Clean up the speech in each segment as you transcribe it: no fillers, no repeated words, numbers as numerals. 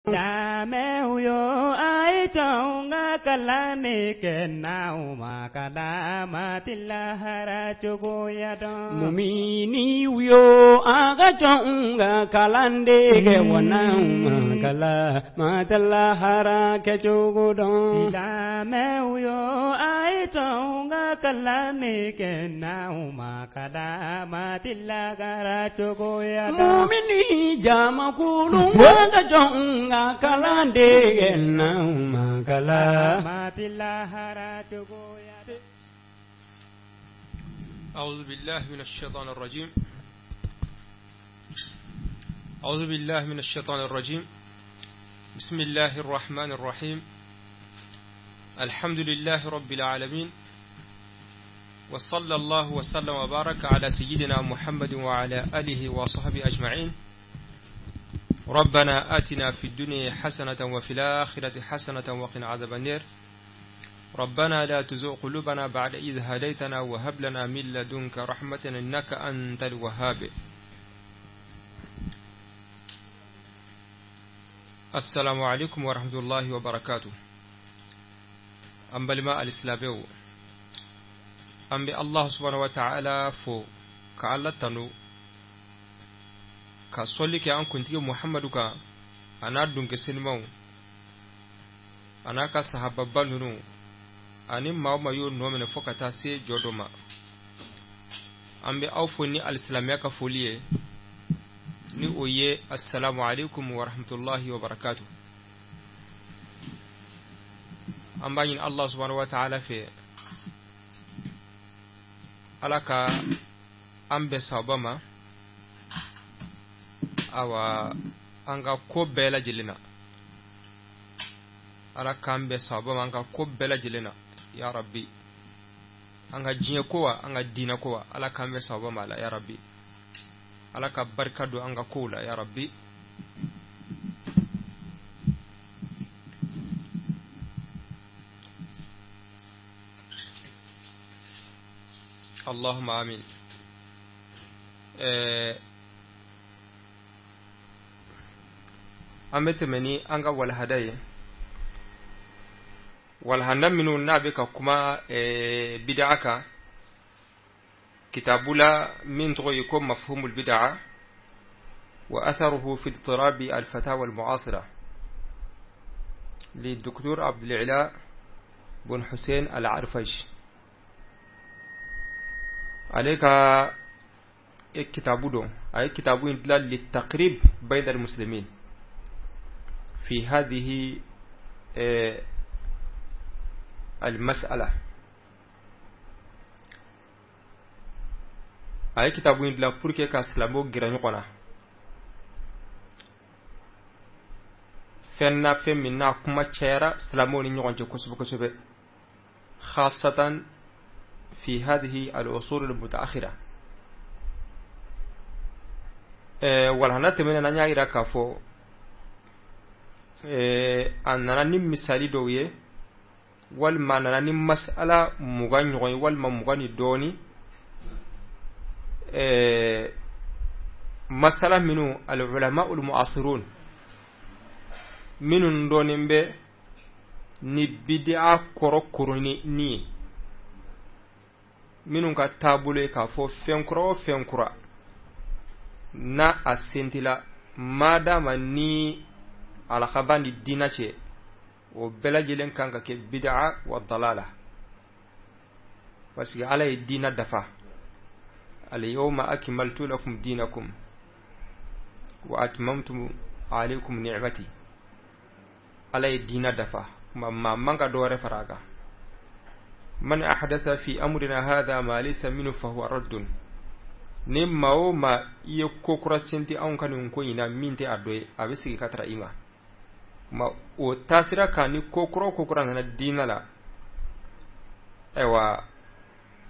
Silamɛw yo a ye jɔn ka kalan de kɛ n'aw ma kalan maa tɛ lahara cogoya dɔn. Mumini yo an ka jɔn ka kalan de kɛ wa n'anw ma kalan maa tɛ lahara kɛcogo dɔn. Silamɛw yo a ye jɔn ka kalan de kɛ n'aw ma kalan maa tɛ lahara cogoya dɔn. Mumini jamakulu an ka jɔn ka kalan de kɛ n'anw ma kalan maa tɛ lahara cogoya dɔn. أعوذ بالله من الشيطان الرجيم. أعوذ بالله من الشيطان الرجيم. بسم الله الرحمن الرحيم. الحمد لله رب العالمين، وصلى الله وسلم وبارك على سيدنا محمد وعلى آله وصحبه أجمعين. ربنا آتنا في الدنيا حسنة وفي الآخرة حسنة وقنا عذاب النار. ربنا لا تزغ قلوبنا بعد إذ هديتنا وهب لنا من لدنك رحمة إنك أنت الوهاب. السلام عليكم ورحمة الله وبركاته. An balima alisilamɛw, an bɛ Allah subhanahu wa ta'ala fo ka Ala tanu ka sɔli kɛ an kuntigi Muhammadu kan, a n'a dunkɛ senimanw, a n'a ka sahababa ninnu, ani maa o maa y'o nɔ minɛ fo ka taa se jɔ dɔ ma. An bɛ aw fo ni alisilamɛya ka foli ye, ni o ye assalamu alaikum wa rahmatullahi wa barakatuh. An b'a ɲini Allah subhanahu wa ta'ala fɛ, Ala ka an bɛn sawaba ma, awa an ka ko bɛɛ lajɛlen na. Ala k'an bɛn sawaba ma an ka ko bɛɛ lajɛlen na, ya Rabbi. An ka diɲɛ ko wa, an ka diinɛ ko wa, Ala k'an bɛn sawaba ma la, ya Rabbi. Ala ka barika don an ka kow la, ya Rabbi. Allahumma amin. An bɛ tɛmɛ ni an ka walahada ye, walahada minnu n'a bɛ ka kuma bidaa kan kitabu la min tɔgɔ ye ko mafhumul bidaa wa atharuhu fi ittirabi al-fatawa al-mu'asira li docteur Abdul bun Hussein al-Arfaj. Ale ka kitabu don, a ye kitabu in dilan li taqrib bayna al-muslimin fi hadhihi al-mas'ala. A ye kitabu in dilan pour que ka silamɛw gɛrɛ ɲɔgɔn na fɛn na, fɛn min n'a kuma cayara silamɛw ni ɲɔgɔn cɛ kosɛbɛ kosɛbɛ, khasatan fi hadhihi al-usul al-mutaakhira. Walhana tɛmɛnen an y'a yira k'a fɔ a nana ni misali dɔw ye, walima a nana ni masala 20 ɲɔgɔn ye, walima 20 ni dɔɔni, masala minnu al-ulama al-mu'asirun minnu dɔnnen bɛ ni bid'a kɔrɔ koroni ni ye, minnu ka taabolo ye k'a fɔ fɛn kura o fɛn kura n'a a sentila madama ni alakaba ni diina cɛ, o bɛɛ lajɛlen kan ka kɛ bid'a wa dalala, parce que Ala ye diina dafa. Al-yawma akmaltu lakum dinakum wa atmamtu alaykum ni'mati. Ala ye diina dafa, kuma maa man ka dɔ wɛrɛ fara a kan. Man ahdatha fi amrina hadha ma laysa minhu fahuwa raddun. Ni maa o maa i ye ko kura senti anw ka nin ko in na min tɛ a dɔ ye, a bɛ segin ka taara i ma. Ma o taasira kan, ni ko kura o ko kura nana diina la, ayiwa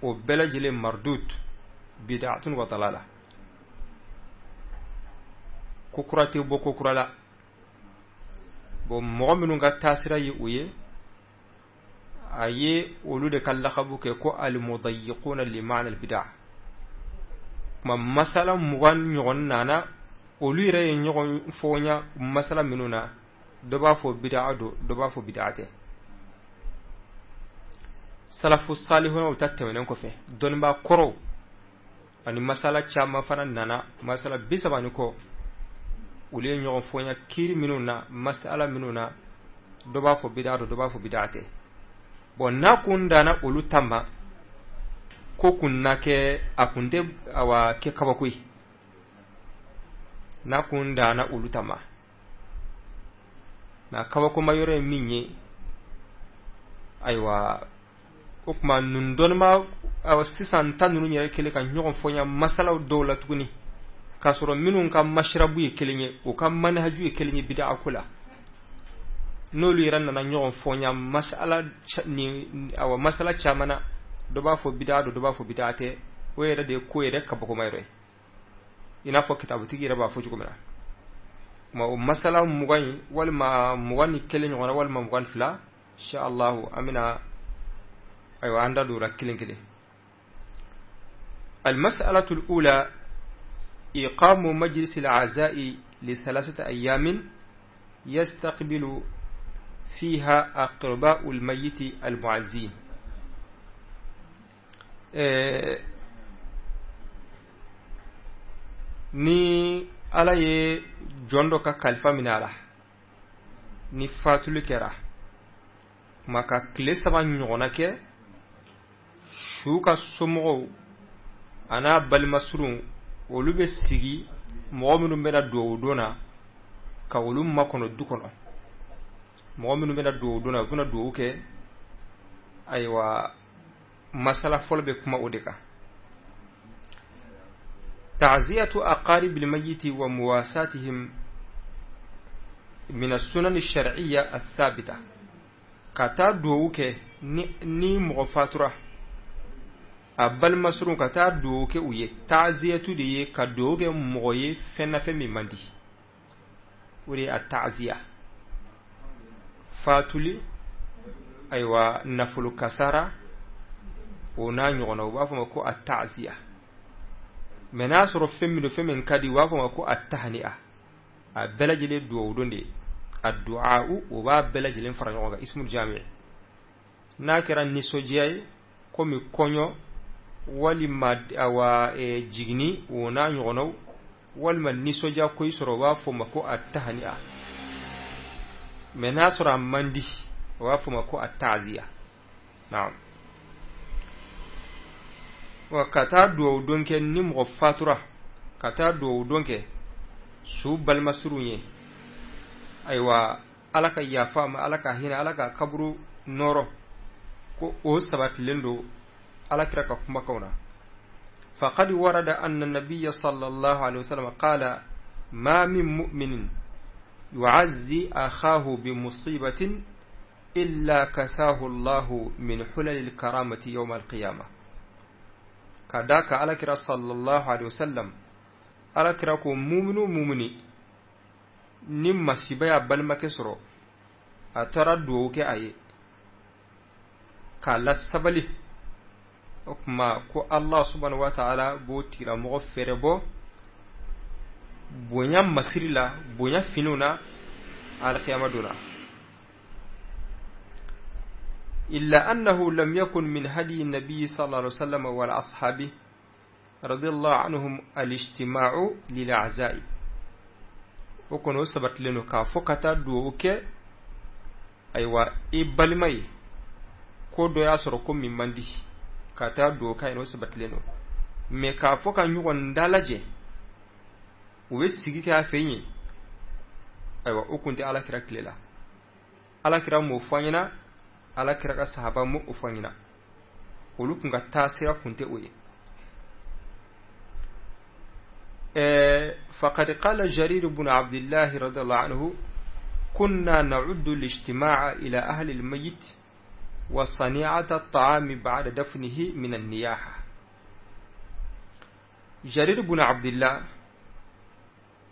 o bɛɛ lajɛlen mardud bid'atun wa dalala. Ko kura tɛ bɔ ko kura la. Bon, mɔgɔ minnu ka taasira ye o ye, a ye olu de ka lakabu kɛ ko al-mudayyiquna li ma'na al-bid'a. Kuma masala 20 ɲɔgɔn nana, olu yɛrɛ ye ɲɔgɔn fɔɲa masala minnu na, Dɔ b'a fɔ bidaa don, dɔ b'a fɔ bidaa tɛ. Salafu salihunaw ta tɛmɛnen kɔfɛ, dɔnnibaa kɔrɔw ani masala caman fana nana, masala 30 ni kɔ, olu ye ɲɔgɔn fɔnya kiiri minnu na, masala minnu na, dɔ b'a fɔ bidaa don, dɔ b'a fɔ bidaa tɛ. Bon, n'a kun danna olu ta ma, ko kun na kɛ, a kun tɛ awa kɛ kabako ye n'a kun danna olu ta ma. Nka kabakoma yɔrɔ ye min ye, ayiwa, o tuma ninnu dɔnnibaa, awa, sisan ta ninnu yɛrɛ kɛlen ka ɲɔgɔn fɔnya masalaw dɔw la tuguni, k'a sɔrɔ minnu ka masirabu ye kelen ye, u ka manihaju ye kelen ye bidaa ko la, n'olu yɛrɛ nana ɲɔgɔn fɔnya masala ni, awa, masala caman na, dɔ b'a fɔ bidaa don, dɔ b'a fɔ bidaa tɛ, o yɛrɛ de ye ko yɛrɛ kabakoma yɔrɔ ye, i n'a fɔ kitabutigi yɛrɛ b'a fɔ cogo min na. Ma o masala 20 in walima 21 ɲɔgɔnna walima 22, insha allahu, an bɛna, ayiwa, an da don o la kelen kelen. المسألة الأولى: إقام مجلس العزاء لثلاثة أيام يستقبل فيها أقرباء الميت المعزين. Ni Ala ye jɔn dɔ ka kalifa minɛ a la, ni fatuli kɛra kuma ka tile 3 ɲɔgɔnna kɛ, su ka somɔgɔw a n'a balimasurun, olu bɛ sigi, mɔgɔ minnu bɛna duwawu don na, ka olu makɔnɔ du kɔnɔ. Mɔgɔ minnu bɛna duwawu don na, u bɛna duwawu kɛ. Ayiwa, masala fɔlɔ bɛ kuma o de kan: تعزية أقارب الميت ومواساتهم من السنن الشرعية الثابتة. Ka taa duwawu kɛ ni mɔgɔ fatura, a balimasurun, ka taa duwawu kɛ u ye, taaziyatu de ye, ka duwawu kɛ mɔgɔ ye fɛn na, fɛn min man di, o de ye a taaziya. Fatuli, ayiwa, nafolo kasara, o n'a ɲɔgɔnna, u b'a fɔ ma ko a taaziya. Mɛ n'a sɔrɔ fɛn min don, fɛn min ka di, u b'a fɔ ma ko a tahaniya. A bɛɛ lajɛlen duwawu don de ye. A du'a, o b'a bɛɛ lajɛlen fara ɲɔgɔn kan, ismul jami. N'a kɛra nisɔndiya ye, komi kɔɲɔ walima, awa, jiginni, o n'a ɲɔgɔnnaw, walima nisɔndiya ko i sɔrɔ, u b'a fɔ ma ko a tahaniya. Mɛ n'a sɔrɔ a man di, u b'a fɔ ma ko a taaziya. Naam. Wa ka taa duwawu don kɛ ni mɔgɔ fatura, ka taa duwawu don kɛ su balimasurun ye, ayiwa, Ala ka yafa ma, Ala ka hinɛ, Ala ka kaburu nɔrɔ, ko o sabatilen don Ala kira ka kumakanw na. فقد ورد أن النبي صلى الله عليه وسلم قال: ما من مؤمن يعزي أخاه بمصيبة إلا كساه الله من حلل الكرامة يوم القيامة. Ka da ka Ala kira صلى الله عليه وسلم, Ala kira ko muminu mumuni ni masiba y'a balimakɛ sɔrɔ, a taara duwawu kɛ a ye k'a la sabali, o tuma ko Allah سبحانه وتعالى b'o tigilamɔgɔ fɛrɛ bɔ bonya masiri la, bonya finiw na, alkiyama don na. إلا أنه لم يكن من هدي النبي صلى الله عليه وسلم ولا أصحابه رضي الله عنهم الاجتماع للعزاء. O kɔni, o sabatilen don k'a fɔ ka taa duwawu kɛ, ayiwa, i balima ye ko dɔ y'a sɔrɔ, ko min man di, ka taa duwawu k'a ye, o sabatilen don. Mɛ k'a fɔ ka ɲɔgɔn dalajɛ, u bɛ sigi kɛ a fɛ yen, ayiwa, o kun tɛ Ala kira tile la. Ala kira m'o fɔ an ɲɛna, Ala kira ka sahaba m'o fɔ an ɲɛna, olu kun ka taasira kun tɛ o ye. فقد قال جرير بن عبد الله رضي الله عنه: كنا نعد الاجتماع إلى أهل الميت وصنيعة الطعام بعد دفنه من النياحة. جرير بن عبد الله,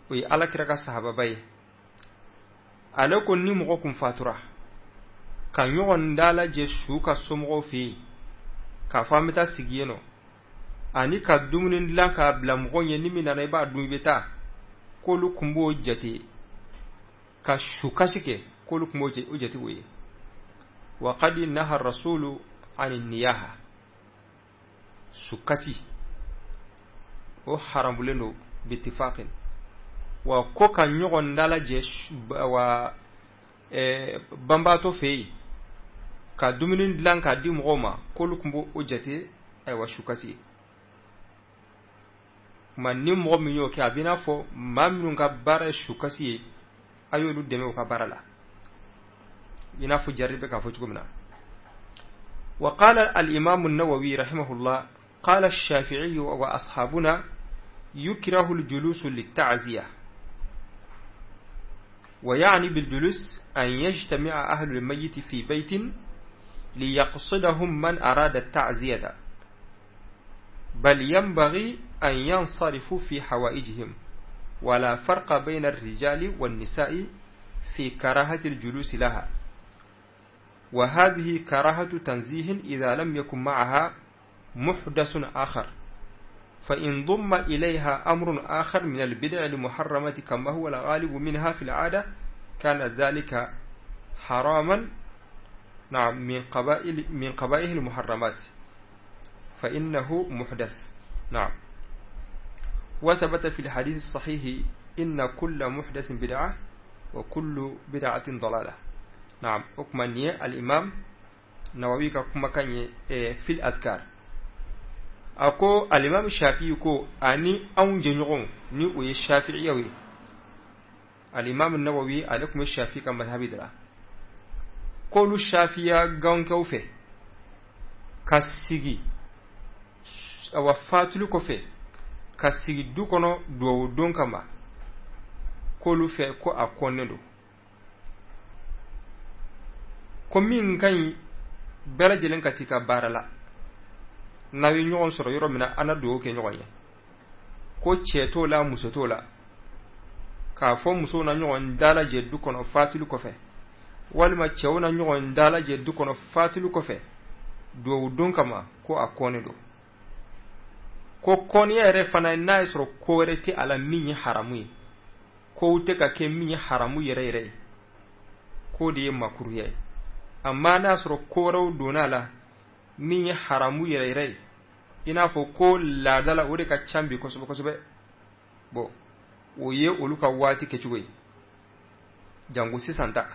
o ye Ala kira ka sahababa ye, ale ko ni mɔgɔ kun fatura, ka ɲɔgɔn dalajɛ su ka somɔgɔw fɛ yen, k'a fɔ an bɛ taa sigi yen nɔ, ani ka dumuni dilan k'a bila mɔgɔ ɲɛ, ni min nana i b'a dun, i bɛ taa, k'olu kun b'o jate. Ka sukasi kɛ, k'olu tun b'o jate o ye. Wa qad naha rasulu ani niyaha, sukasi o haramulen don bitifaqin. Wa ko ka ɲɔgɔn dalajɛ wa banbaatɔ fɛ yen ka dumuni dilan k'a di mɔgɔw ma, k'olu tun b'o o jate ayiwa sukasi ye. Kuma ni mɔgɔ min y'o kɛ, a b'i n'a fɔ maa minnu ka baara ye sukasi ye, a y'olu dɛmɛ u ka baara la, i n'a fɔ Jariri bɛ k'a fɔ cogo min na. Wa qala al-imam an-Nawawi rahimahullah, qala ash-Shafi'i wa ashabuna yukrahu al-julus lit-ta'ziya, wa ya'ni bil-julus an yajtami'a ahlu al-mayyit fi baytin liyaqsidahum man arada at-ta'ziyata, bal yanbaghi an yansarifu fi hawaijihim, wala farqa bayna ar-rijali wan-nisa'i fi karahati al-julus laha. وهذه كراهة تنزيه إذا لم يكن معها محدث آخر، فإن ضم إليها أمر آخر من البدع المحرمة كما هو الغالب منها في العادة كان ذلك حراما، نعم، من قبائل المحرمات، فإنه محدث. نعم. وثبت في الحديث الصحيح إن كل محدث بدعة وكل بدعة ضلالة. نعم. O kuma nin ye al-Imam Nawawi ka kumakan ye fil azkar. A ko al-Imam Shafi'i ko ani anw jɛɲɔgɔnw, ni o ye Shafi'iyaw ye, al-Imam Nawawi ale tun bɛ Shafi'i ka madhabi de la, k'olu Shafiya gankɛw fɛ ka sigi awa fatuli kɔfɛ ka sigi du kɔnɔ duwawu don kama, k'olu fɛ ko a kɔnnen don, ko min ka ɲi bɛɛ lajɛlen ka t'i ka baara la, n'aw ye ɲɔgɔn sɔrɔ yɔrɔ min na, an na dugawu kɛ ɲɔgɔn ye, ko cɛ t'o la, muso t'o la, k'a fɔ musow na ɲɔgɔn dalajɛ du kɔnɔ fatuli kɔfɛ, walima cɛw na ɲɔgɔn dalajɛ du kɔnɔ fatuli kɔfɛ dugawu don kama, ko a kɔnnen don. Ko kɔniya yɛrɛ fana, n'a ye sɔrɔ ko wɛrɛ tɛ a la min ye haramu ye, kow tɛ ka kɛ min ye haramu yɛrɛ yɛrɛ ye, k'o de ye makuruya ye. Amma n'a sɔrɔ ko wɛrɛw donna a la min ye haramu yɛrɛ yɛrɛ ye, i n'a fɔ ko laada la, o de ka ca bi kosɛbɛ kosɛbɛ. Bon, o ye olu ka waati kɛcogo ye, jango sisan ta,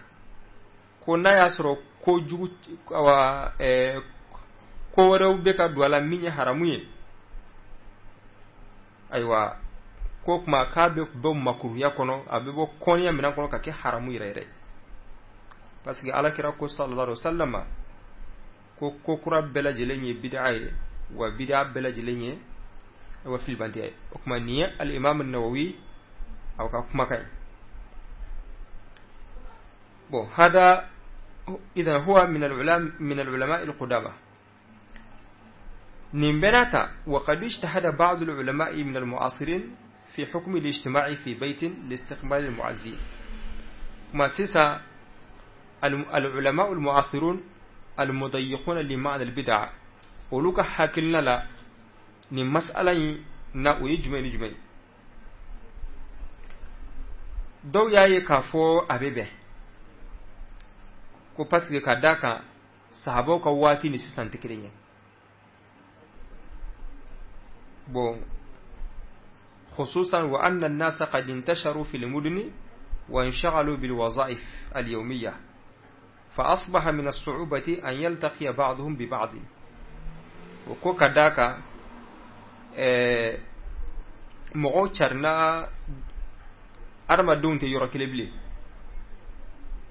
ko n'a y'a sɔrɔ ko jugu awa ko wɛrɛw bɛ ka don a la min ye haramu ye, ayiwa ko kuma k'a bɛ bɔ makuruya kɔnɔ, a bɛ bɔ kɔniya minɛn kɔnɔ ka kɛ haramu yɛrɛ yɛrɛ ye. Parce que Ala kira ko sallallahu alaihi wasallam ko ko kura bɛɛ lajɛlen ye bid'a ye, wa bid'a bɛɛ lajɛlen ye wa filibantiya ye. O kuma nin ye al-Imam an-Nawawi aw ka kumakan ye. Bon, hada idan huwa min al-ulama al-qudama. Nin bɛɛ n'a ta, wa qad ijtahada ba'd al-ulama min al-mu'asirin fi hukm al-ijtima'i fi baytin li istiqbal al-mu'azzin. Kuma sisan العلماء المعاصرون المضيقون لمعنى البدع, olu ka hakilina la nin mas'ala in na, o ye jumɛn ni jumɛn ye? Dɔw y'a ye k'a fɔ a bɛ bɛn, ko parce que ka d'a kan sahabaw ka waati ni sisan tɛ kelen ye. Bon, خصوصا وأن الناس قد انتشروا في المدن وانشغلوا بالوظائف اليومية، فأصبح من الصعوبة أن يلتقي بعضهم ببعض. Ko ka d'a kan mɔgɔw carina, adamadenw tɛ yɔrɔ kelen bilen,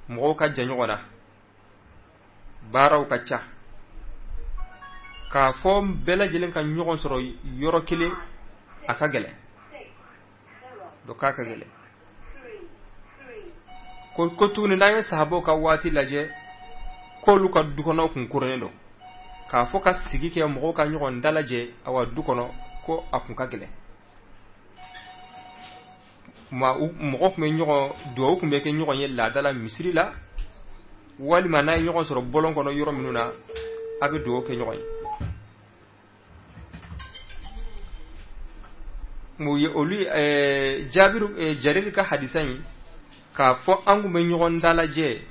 mɔgɔw ka jan ɲɔgɔn na, baaraw ka ca, k'a fɔ bɛɛ lajɛlen ka ɲɔgɔn sɔrɔ yɔrɔ kelen, a ka gɛlɛn dɔ, k'a ka gɛlɛn. Ko tuguni n'an ye sahabaw ka waati lajɛ, k'olu ka du kɔnɔw kun koronnen don, k'a fɔ ka sigi kɛ mɔgɔw ka ɲɔgɔn dalajɛ awa du kɔnɔ, ko a kun ka gɛlɛn. Ma mɔgɔ tun bɛ ɲɔgɔn duwawu tun bɛ kɛ ɲɔgɔn ye laada la misiri la, walima n'a ye ɲɔgɔn sɔrɔ bɔlɔn kɔnɔ yɔrɔ minnu na, a bɛ duwawu kɛ ɲɔgɔn ye. Mun ye olu Jabiru Jariri ka hadisa in K'a fɔ an kun bɛ ɲɔgɔn dalajɛ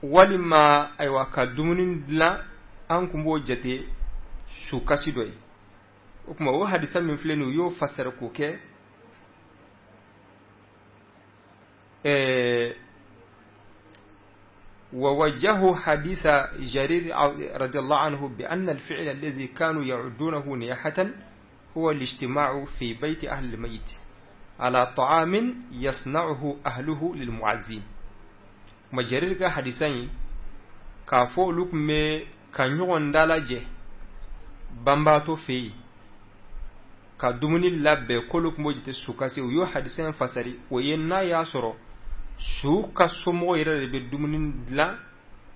walima ayiwa ka dumuni dilan, an kun b'o jate sukasi dɔ ye. O tuma, o hadisa min filɛ nin, u y'o fasari k'o kɛ ووجهوا حديث جرير رضي الله عنه بأن الفعل الذي كانوا يعدونه نياحة هو الاجتماع في بيت أهل الميت على طعام يصنعه أهله للمعزين. Ma Jarir ka hadisa in, k'a fɔ olu tun bɛ ka ɲɔgɔn dalajɛ banbaatɔ fɛ yen ka dumuni labɛn, k'olu tun b'o jate sukasi, u y'o hadisa in fasari, o ye n'a y'a sɔrɔ su ka somɔgɔw yɛrɛ de bɛ dumuni dilan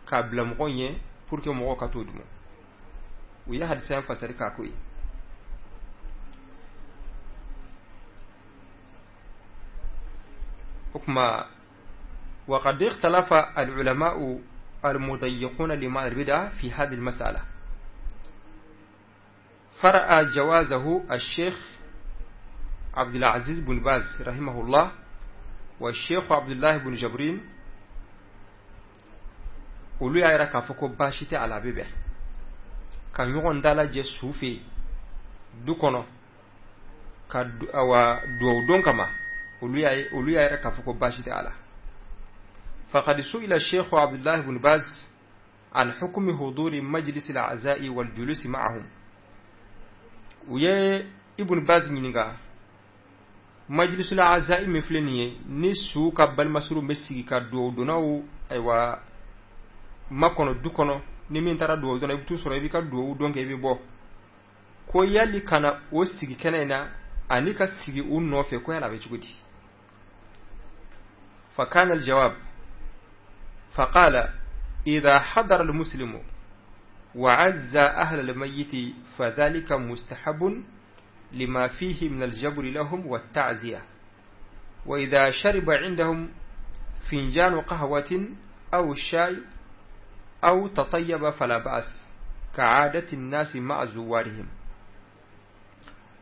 k'a bila mɔgɔw ɲɛ pour que mɔgɔw ka t'o dun. U ye hadisa in fasari k'a ko ye. O tuma, وقد اختلف العلماء المضيقون لمعنى البدعة في هذه المسألة، فرأى جوازه الشيخ عبد العزيز بن باز رحمه الله والشيخ عبد الله بن جبرين. Olu y'a yira k'a fɔ ko baasi tɛ a la, a bɛ bɛn ka ɲɔgɔn dalajɛ su fɛ yen du kɔnɔ ka awa duwawu don kama. Olu y'a yira k'a fɔ ko baasi tɛ a la. فقد سئل الشيخ عبد الله بن باز عن حكم حضور مجلس العزاء والجلوس معهم. U ye Ibn Baz ɲininka majlisul azai min filɛ nin ye, ni su ka balimasuru bɛ sigi ka duwawu donnaw ayiwa makɔnɔ du kɔnɔ, ni min taara duwawu donna, i bɛ t'u sɔrɔ, i b'i ka duwawu don kɛ, i bɛ bɔ, ko yali ka na o sigi kɛnɛ in na ani ka sigi u nɔfɛ, ko yala a bɛ cogo di? فكان الجواب، فقال: إذا حضر المسلم وعزى أهل الميت فذلك مستحب لما فيه من الجبر لهم والتعزية، وإذا شرب عندهم فنجان قهوة أو شاي أو تطيب فلا بأس، كعادة الناس مع زوارهم.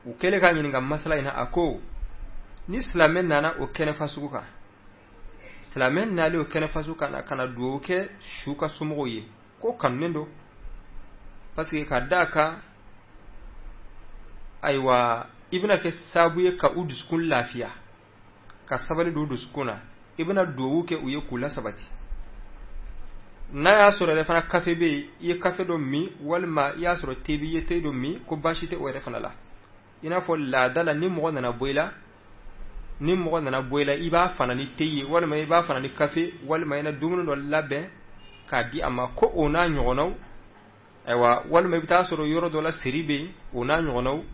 U kɛlen k'a ɲininka masala in na, a ko ni silamɛ nana o kɛnɛ fasugu kan, silamɛ nalen o kɛnɛ fasugu kan ka na duwawu kɛ su ka somɔgɔw ye, ko kanunen don, parce que ka d'a kan ayiwa i bɛna kɛ sababu ye ka u dusukun lafiya, ka sabali don u dusukun na, i bɛna duwawu kɛ u ye k'u lasabati. N'a y'a sɔrɔ yɛrɛ fana kafe bɛ yen, i ye kafe dɔ min, walima i y'a sɔrɔ te bɛ, i ye te dɔ min, ko baasi tɛ o yɛrɛ fana la. I n'a fɔ laada la, ni mɔgɔ nana bɔ i la, ni mɔgɔ nana bɔ i la, i b'a fana ni te ye, walima i b'a fana ni kafe, walima i na dumuni dɔ labɛn k'a di a ma, ko o n'a ɲɔgɔnnaw ayiwa, walima i bɛ taa sɔrɔ yɔrɔ dɔ la seri bɛ yen, o n'a ɲɔgɔnnaw,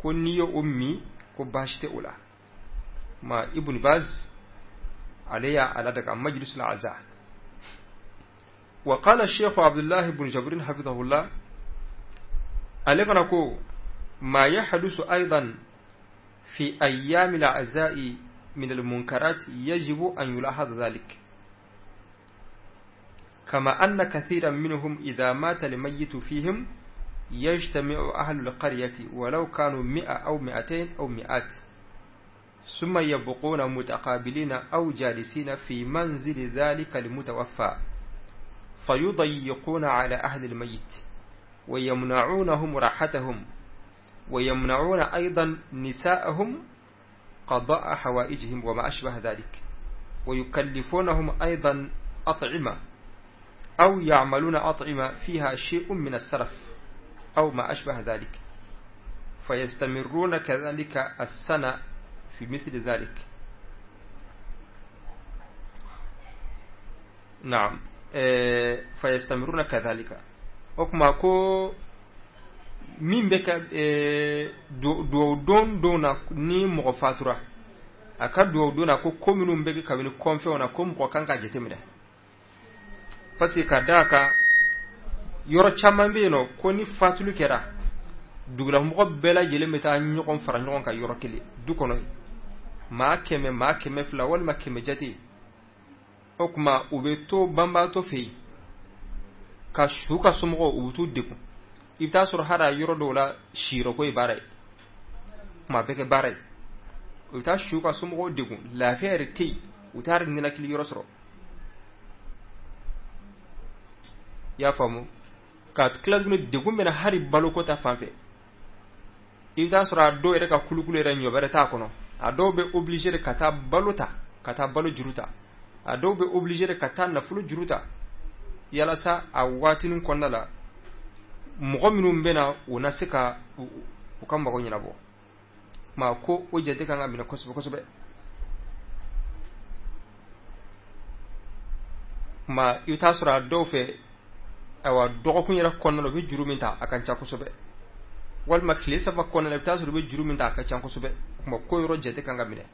ko n'i ye o min, ko baasi tɛ o la. Ma Ibn Baz ale y'a ala daga majlisul aza. وقال الشيخ عبد الله بن جبرين حفظه الله، ale fana ko ما يحدث أيضا في أيام العزاء من المنكرات يجب أن يلاحظ ذلك، كما أن كثيرا منهم إذا مات الميت فيهم يجتمع أهل القرية ولو كانوا 100 أو 200 أو مئات، ثم يبقون متقابلين أو جالسين في منزل ذلك المتوفى، فيضيقون على أهل الميت ويمنعونهم راحتهم، ويمنعون أيضا نساءهم قضاء حوائجهم وما أشبه ذلك، ويكلفونهم أيضا أطعمة أو يعملون أطعمة فيها شيء من السرف أو ما أشبه ذلك، فيستمرون كذلك السنة في مثل ذلك. نعم، فيستمرون كذلك. O kuma ko min bɛ ka duwawu don don na, ni mɔgɔ fatura a ka duwawu don na, ko minnu bɛ kɛ kabini kɔnfɛnw na, ko mɔgɔ kan ka jateminɛ, parce que ka d'a kan yɔrɔ caman bɛ yen nɔ, ko ni fatuli kɛra, dugulamɔgɔ bɛɛ lajɛlen bɛ taa ɲɔgɔn fara ɲɔgɔn kan yɔrɔ kelen du kɔnɔ yen, maa 100, maa 200, walima 100 jate. O tuma, u bɛ to banbaatɔ fɛ yen ka su ka somɔgɔw, u bɛ t'u degun. I bɛ taa sɔrɔ hali yɔrɔ dɔw la, siyɔrɔko ye baara ye, kuma bɛɛ kɛ baara ye. U bɛ taa su ka somɔgɔw degun, lafiya yɛrɛ tɛ yen, u t'a yɛrɛ ninakili yɔrɔ sɔrɔ. I y'a faamu? Ka tila tuguni, degun bɛna hali baloko ta fan fɛ. I bɛ taa sɔrɔ a dɔw yɛrɛ ka kulukulu yɛrɛ, ɲɔ bɛrɛ t'a kɔnɔ. A dɔw bɛ obligé de ka taa balo ta, ka taa balo juru ta. A dɔw bɛ obligé de ka taa nafolo juru ta, yalasa a waatinin kɔnɔna la, mɔgɔ minnu bɛ na, u na se ka u ka mago ɲɛnabɔ. Maa ko o jate kan ka minɛ kosɛbɛ kosɛbɛ. Ma i bɛ taa sɔrɔ a dɔw fɛ, ayiwa, dɔgɔkun yɛrɛ kɔnɔna la, u bɛ juru min ta, a ka ca kosɛbɛ, walima tile 3 kɔnɔna la, i bɛ taa sɔrɔ u bɛ juru min ta, a ka ca kosɛbɛ. O tuma ko yɔrɔ jate kan ka minɛ.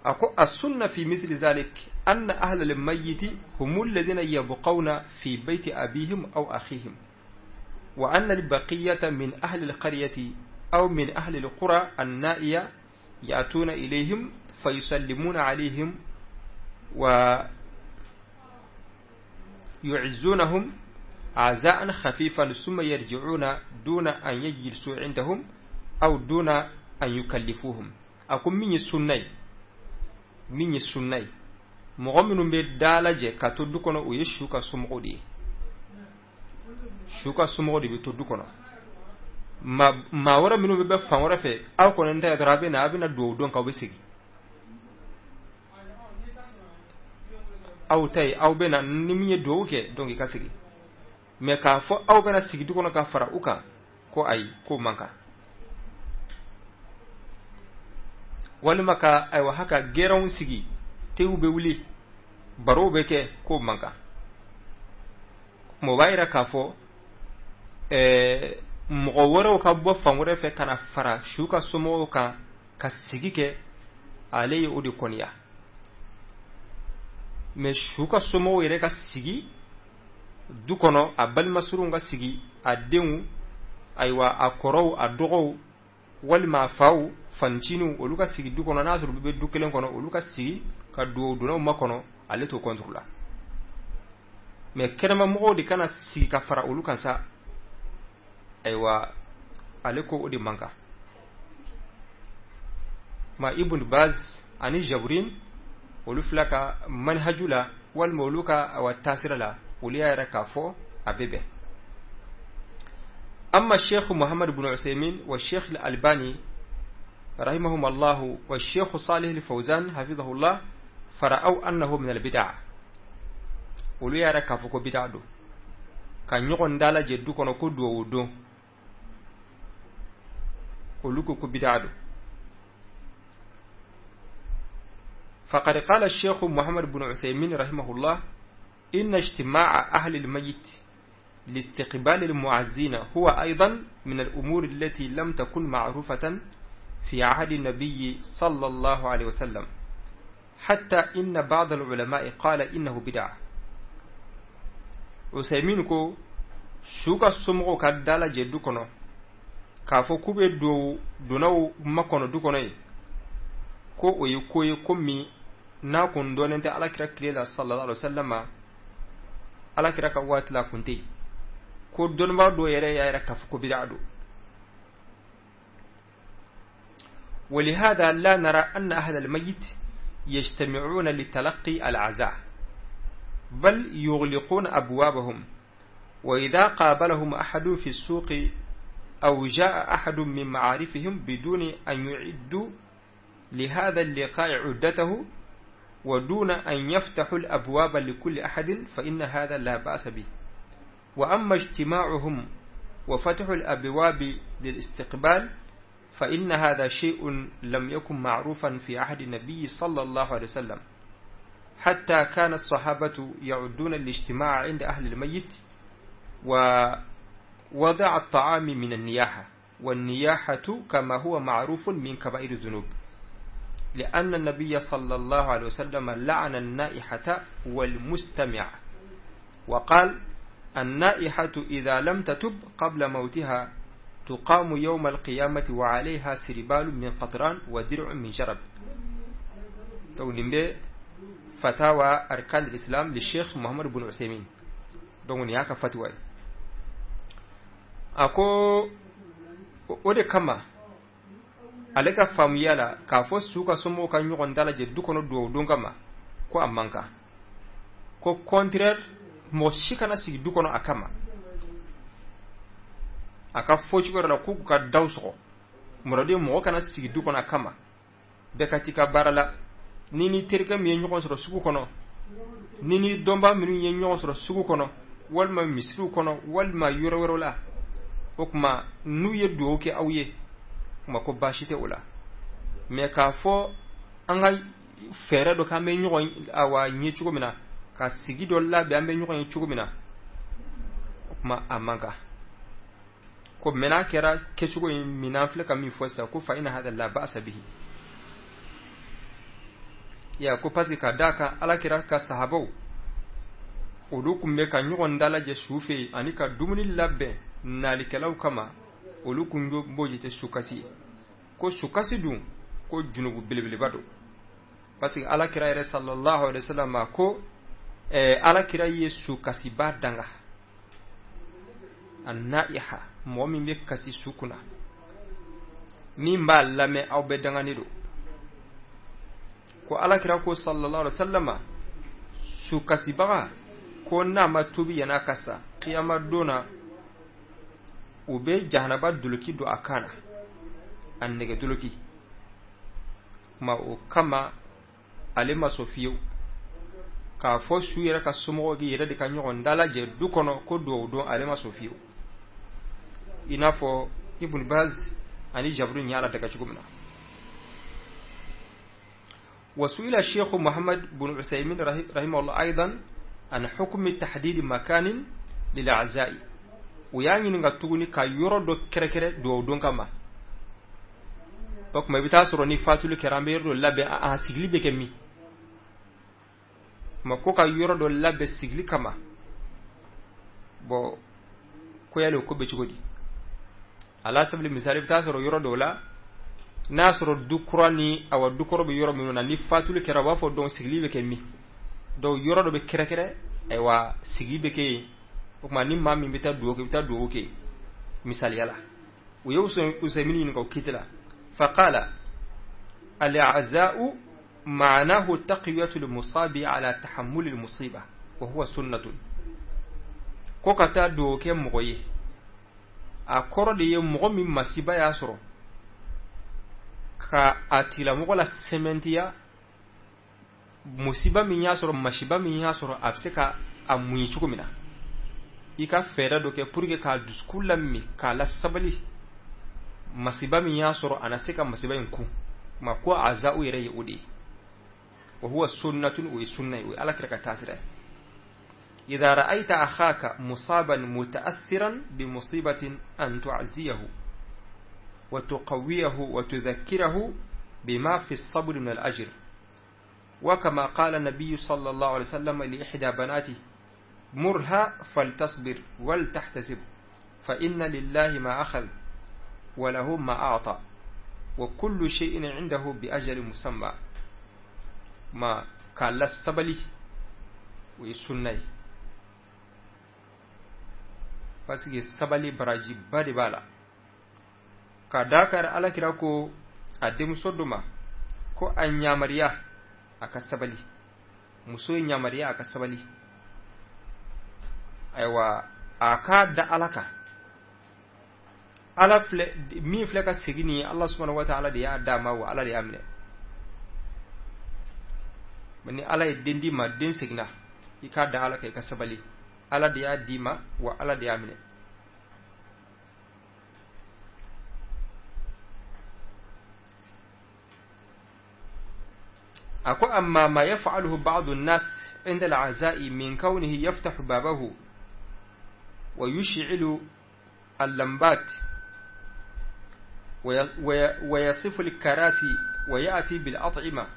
A ko السنة في مثل ذلك أن أهل الميت هم الذين يبقون في بيت أبيهم أو أخيهم، وأن البقية من أهل القرية أو من أهل القرى النائية يأتون إليهم فيسلمون عليهم ويعزونهم عزاء خفيفا، ثم يرجعون دون أن يجلسوا عندهم أو دون أن يكلفوهم. A ko min ye sunna ye, min ye sunna ye, mɔgɔ minnu bɛ da lajɛ ka to du kɔnɔ, o ye su ka somɔgɔw de ye. Su ka somɔgɔw de bɛ to du kɔnɔ. Maa wɛrɛ minnu bɛ fan wɛrɛ fɛ, aw kɔni ta dɔrɔn, a bɛ na duwawu don k'aw bɛ segin. Aw ta ye, aw bɛ na, ni min ye duwawu kɛ, donc i ka segin. Mais k'a fɔ aw bɛna sigi du kɔnɔ ka fara u kan, ko ayi, k'o man kan. Walima ka, ayiwa, haka gɛrɛnw sigi, tew bɛ wuli, barow bɛ kɛ, k'o man kan. O b'a yira k'a fɔ mɔgɔ wɛrɛw ka bɔ fan wɛrɛ fɛ ka na fara su ka somɔgɔw kan ka sigi kɛ, ale ye o de kɔniya. Mais su ka somɔgɔw yɛrɛ ka sigi du kɔnɔ, a balimasurunw ka sigi, a denw, ayiwa, a kɔrɔw, a dɔgɔw, walima a faw, fanciniw, olu ka sigi du kɔnɔ, n'a sɔrɔ u bɛ du kelen kɔnɔ, olu ka sigi ka duwawu donnaw makɔnɔ, ale t'o contre la. Mais kɛnɛmamɔgɔw de kana sigi ka fara olu kan sa, ayiwa, ale ko o de man kan. Ma Ibn Baz ani Jabrin, olu fila ka manhaju la, walima olu ka, awa, taasira la, olu y'a yɛrɛ k'a fɔ a bɛ bɛn. أما الشيخ محمد بن عثيمين والشيخ الألباني رحمهم الله والشيخ صالح الفوزان حفظه الله فرأوا أنه من البدع. Olu y'a yɛrɛ k'a fɔ ko bid'a don ka ɲɔgɔn dalajɛ du kɔnɔ ko duwawu don. Olu ko ko bid'a don. فقد قال الشيخ محمد بن عثيمين رحمه الله: إن اجتماع أهل الميت لاستقبال المعزين هو أيضا من الأمور التي لم تكن معروفة في عهد النبي صلى الله عليه وسلم، حتى إن بعض العلماء قال إنه بدعة. Usaimin ko su ka somɔgɔw ka dalajɛ du kɔnɔ k'a fɔ k'u bɛ duwawu donnaw makɔnɔ du kɔnɔ yen, ko o ye ko ye ko min n'a kun dɔnnen tɛ Alakira tile la, صلى الله عليه وسلم. Alakira ka waati la, kun tɛ yen. Ko dɔnnibaa dɔw yɛrɛ y'a yɛrɛ k'a fɔ ko bid'a don. ولهذا لا نرى أن أهل الميت يجتمعون لتلقي العزاء، بل يغلقون أبوابهم، وإذا قابلهم أحد في السوق أو جاء أحد من معارفهم بدون أن يعدوا لهذا اللقاء عدته ودون أن يفتحوا الأبواب لكل أحد فإن هذا لا بأس به. وأما اجتماعهم وفتح الأبواب للاستقبال فإن هذا شيء لم يكن معروفا في عهد النبي صلى الله عليه وسلم، حتى كان الصحابة يعدون الاجتماع عند أهل الميت ووضع الطعام من النياحة، والنياحة كما هو معروف من كبائر الذنوب، لأن النبي صلى الله عليه وسلم لعن النائحة والمستمع، وقال: النائحة إذا لم تتب قبل موتها تقام يوم القيامة وعليها سربال من قطران ودرع من جرب. Donc فتاوى أركان الإسلام للشيخ محمد بن عثيمين. Donc nin y'a ka fatiwa ye. A ko o de kama Ale ka faamuya la k'a fɔ su ka somɔgɔw ka ɲɔgɔn dalajɛ du kɔnɔ dugawu don kama, ko a man kan, ko contraire, mɔgɔ si kana sigi du kɔnɔ a kama. A ka fɔ cogo yɛrɛ la, k'u ka daw sɔgɔ mɔrɔden, mɔgɔ kana sigi du kɔnɔ a kama, bɛɛ ka t'i ka baara la. Ni ni terikɛ min ye ɲɔgɔn sɔrɔ sugu kɔnɔ, ni ni dɔnbaa minnu ye ɲɔgɔn sɔrɔ sugu kɔnɔ, walima misiriw kɔnɔ, walima yɔrɔ wɛrɛw la, o tuma n'u ye dugawu kɛ aw ye, kuma ko baasi tɛ o la. Mɛ k'a fɔ an ka fɛɛrɛ dɔ k'an bɛ ɲɔgɔn awa ɲɛ cogo min na, ka sigi dɔ labɛn an bɛ ɲɔgɔn ye cogo min na, o tuma a man kan. Ko mɛ n'a kɛra kɛcogo in min n'an filɛ ka min fɔ sisan, ko fa inna hada la ba'sa bihi ya, ko parce que ka d'a kan Ala kira ka sahabaw, olu kun bɛ ka ɲɔgɔn dalajɛ su fɛ yen ani ka dumuni labɛn nalikɛlaw kama, olu kun b'o jate sukasi ye. Ko sukasi dun, ko junubu belebeleba don, parce que Ala kira yɛrɛ sallallahu alaihi wasallam ko Ala kira ye sukasiba danga, annaiha, mɔgɔ min bɛ kasi su kunna, min b'a lamɛn, aw bɛɛ danganen don. Ko Ala kira ko sallallahu alaihi wasallam, su kasibaga, ko n'a ma tubi yan'a ka sa, kiyama don na u bɛ jahanaba doloki don a kan na, a nɛgɛ doloki ma. O kama ale ma sɔn fiyewu k'a fɔ su yɛrɛ ka somɔgɔw yɛrɛ de ka ɲɔgɔn dalajɛ du kɔnɔ ko duwawu don, ale ma sɔn fiyewu, i n'a fɔ Ibn Baz ani Jaburu y'a la daga cogo min na. وسئل الشيخ محمد بن عثيمين رحمه الله أيضا عن حكم تحديد مكان للعزاء. U y'a ɲininka tuguni ka yɔrɔ dɔ kɛrɛkɛrɛ duwawu don kama. O tuma i bɛ taa sɔrɔ ni fatuli kɛra, an bɛ yɔrɔ dɔ labɛn, a sigili bɛ kɛ min ma, ko ka yɔrɔ dɔ labɛn sigili kama. Bɔn, ko yali o ko bɛ cogo di? Ala sabili misali, i bɛ taa sɔrɔ yɔrɔ dɔw la, n'a y'a sɔrɔ du kura ni awa du kɔrɔ bɛ yɔrɔ minnu na, ni fatuli kɛra, u b'a fɔ donc sigili bɛ kɛ min? Donc yɔrɔ dɔ bɛ kɛrɛkɛrɛ, ayiwa, sigi bɛ kɛ yen. O tuma ni maa min bɛ taa dugawu kɛ, i bɛ taa dugawu kɛ yen, misaliya la. U ye Usaymin ɲininka o kiti la. Faqala al-aza'u ma'anahu taqwiyatu al-musabi ala tahammul al-musiba wa huwa sunnatun. Ko ka taa dugawu kɛ mɔgɔ ye, a kɔrɔ de ye mɔgɔ min masiba y'a sɔrɔ, ka a tigilamɔgɔ la sɛmɛntiya musiba min y'a sɔrɔ, masiba min y'a sɔrɔ, a bɛ se ka a muɲu cogo min na, i ka fɛɛrɛ dɔ kɛ pour que k'a dusukun lami, k'a la sabali, masiba min y'a sɔrɔ, a na se ka masiba in kun ma. Ko aza'u yɛrɛ ye o de ye. Wa huwa sunnatun, o ye sunna ye, o ye Ala kira ka taasira ye. إذا رأيت أخاك مصابا متأثرا بمصيبة أن تعزيه وتقويه وتذكره بما في الصبر من الأجر، وكما قال النبي صلى الله عليه وسلم لإحدى بناته: مرها فلتصبر ولتحتسب، فإن لله ما أخذ وله ما أعطى، وكل شيء عنده بأجل مسمى. ما قال السبلي ويسني، parce que sabali barajiba de b'a la. Ka d'a kan Ala kira ko a denmuso dɔ ma ko a ɲamariya a ka sabali, muso ye ɲamariya a ka sabali, ayiwa, a k'a da Ala kan. Ala filɛ min filɛ ka segin nin ye, Ala subhanahu wa ta'ala de y'a d'a ma, wa Ala de y'a minɛ. Ni Ala ye den d'i ma, den seginna, i k'a da Ala kan, i ka sabali, Ala de y'a d'i ma, wa Ala de y'a minɛ. A ko amma ma yaf'aluhu ba'du an-nas 'inda al-'aza'i min kawnihi yaftahu babahu wa yush'ilu al-lambat wa yasifu al-karasi wa ya'ti bil at'ima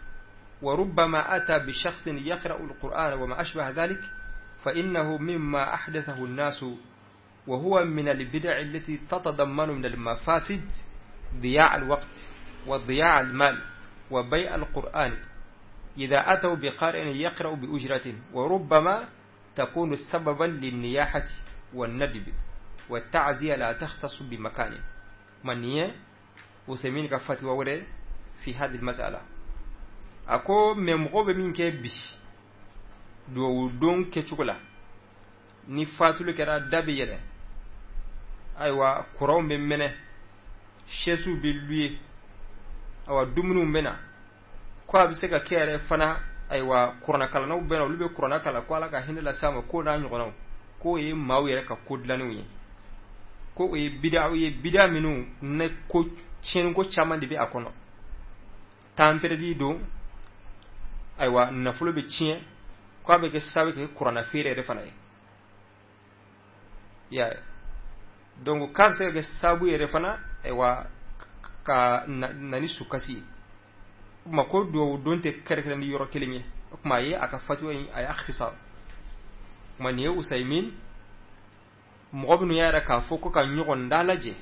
wa rubbama ata bi shakhsin yaqra'u al-Qur'ana wa ma ashbaha dhalik، فإنه مما أحدثه الناس، وهو من البدع التي تتضمن من المفاسد ضياع الوقت وضياع المال وبيع القرآن إذا أتوا بقارئ يقرأ بأجرة، وربما تكون سببا للنياحة والندب، والتعزية لا تختص بمكان. من هي Usaimin ka fatiwa wɛrɛ fi hadhihi mas'ala. A ko mɛ mɔgɔw bɛ min kɛ bi duwawu don kɛcogo la, ni fatuli kɛra da bɛ yɛlɛ, ayiwa kuranw bɛ mɛnɛ, sɛsiw bɛ luye, ayiwa dumuniw bɛ na, ko a bɛ se ka kɛ yɛrɛ fana, ayiwa kuranɛkalannaw bɛ na, olu bɛ kuranɛ kalan ko Ala ka hinɛ lase a ma, k'o n'a ɲɔgɔnnaw, k'o ye maaw yɛrɛ ka ko dilannenw ye, ko o ye bidaw ye, bida minnu ne ko tiɲɛniko caman de bɛ a kɔnɔ, temps perdu don, ayiwa nafolo bɛ tiɲɛ, ko a bɛ kɛ sababu kɛ kuranɛ feere yɛrɛ fana ye. I y'a ye, donc k'a bɛ se ka kɛ sababu yɛrɛ fana, ayiwa ka na ni sukasi ye. O tuma ko duwawu don tɛ kɛrɛnkɛrɛn ni yɔrɔ kelen ye. O tuma a ye a ka fatiwa in a y'a ikhtisar. O tuma nin ye Usaimin, mɔgɔ minnu y'a yira k'a fɔ ko ka ɲɔgɔn dalajɛ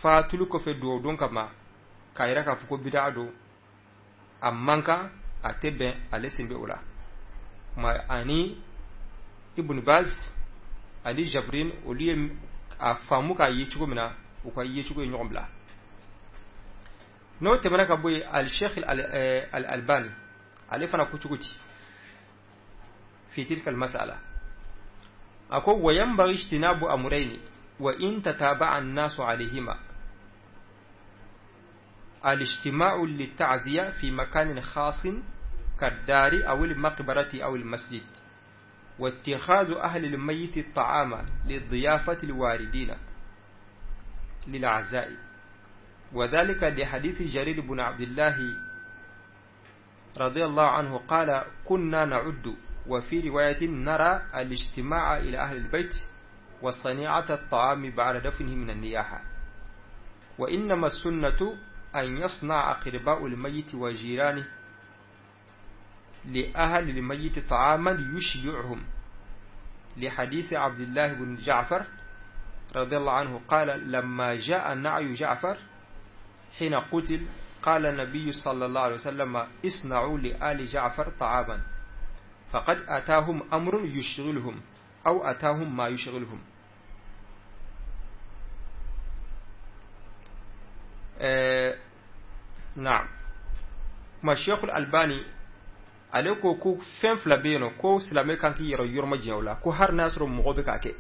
fatuli kɔfɛ duwawu don kama, k'a yira k'a fɔ ko bidaa don, a man kan, a tɛ bɛn, ale sen bɛ o la. Ma ani Ibn Baz ani Jabrin, olu ye a faamu k'a ye cogo min na, u ka yecogo ye ɲɔgɔn bila. N'o tɛmɛna ka bɔ yen, al-Sheikh al-Albani ale fana ko cogo di fi tilka al-mas'ala? A ko wa yanbaghi ijtinabu amrayni wa in tataba'a an-nasu alayhima: الاجتماع للتعزية في مكان خاص كالدار أو المقبرة أو المسجد، واتخاذ أهل الميت الطعام للضيافة الواردين للعزاء، وذلك لحديث جرير بن عبد الله رضي الله عنه قال: كنا نعد، وفي رواية نرى الاجتماع إلى أهل البيت وصنيعة الطعام بعد دفنه من النياحة، وإنما السنة أن يصنع أقرباء الميت وجيرانه لأهل الميت طعاما يشبعهم، لحديث عبد الله بن جعفر رضي الله عنه قال: لما جاء نعي جعفر حين قتل قال النبي صلى الله عليه وسلم: اصنعوا لآل جعفر طعاما فقد أتاهم أمر يشغلهم أو أتاهم ما يشغلهم. نعم. Ma Sheikh Albani ale ko ko fɛn fila bɛ yen nɔ ko silamɛ kan k'i yɛrɛ yɔrɔ majanya o la, ko hali n'a sɔrɔ mɔgɔ bɛ k'a kɛ,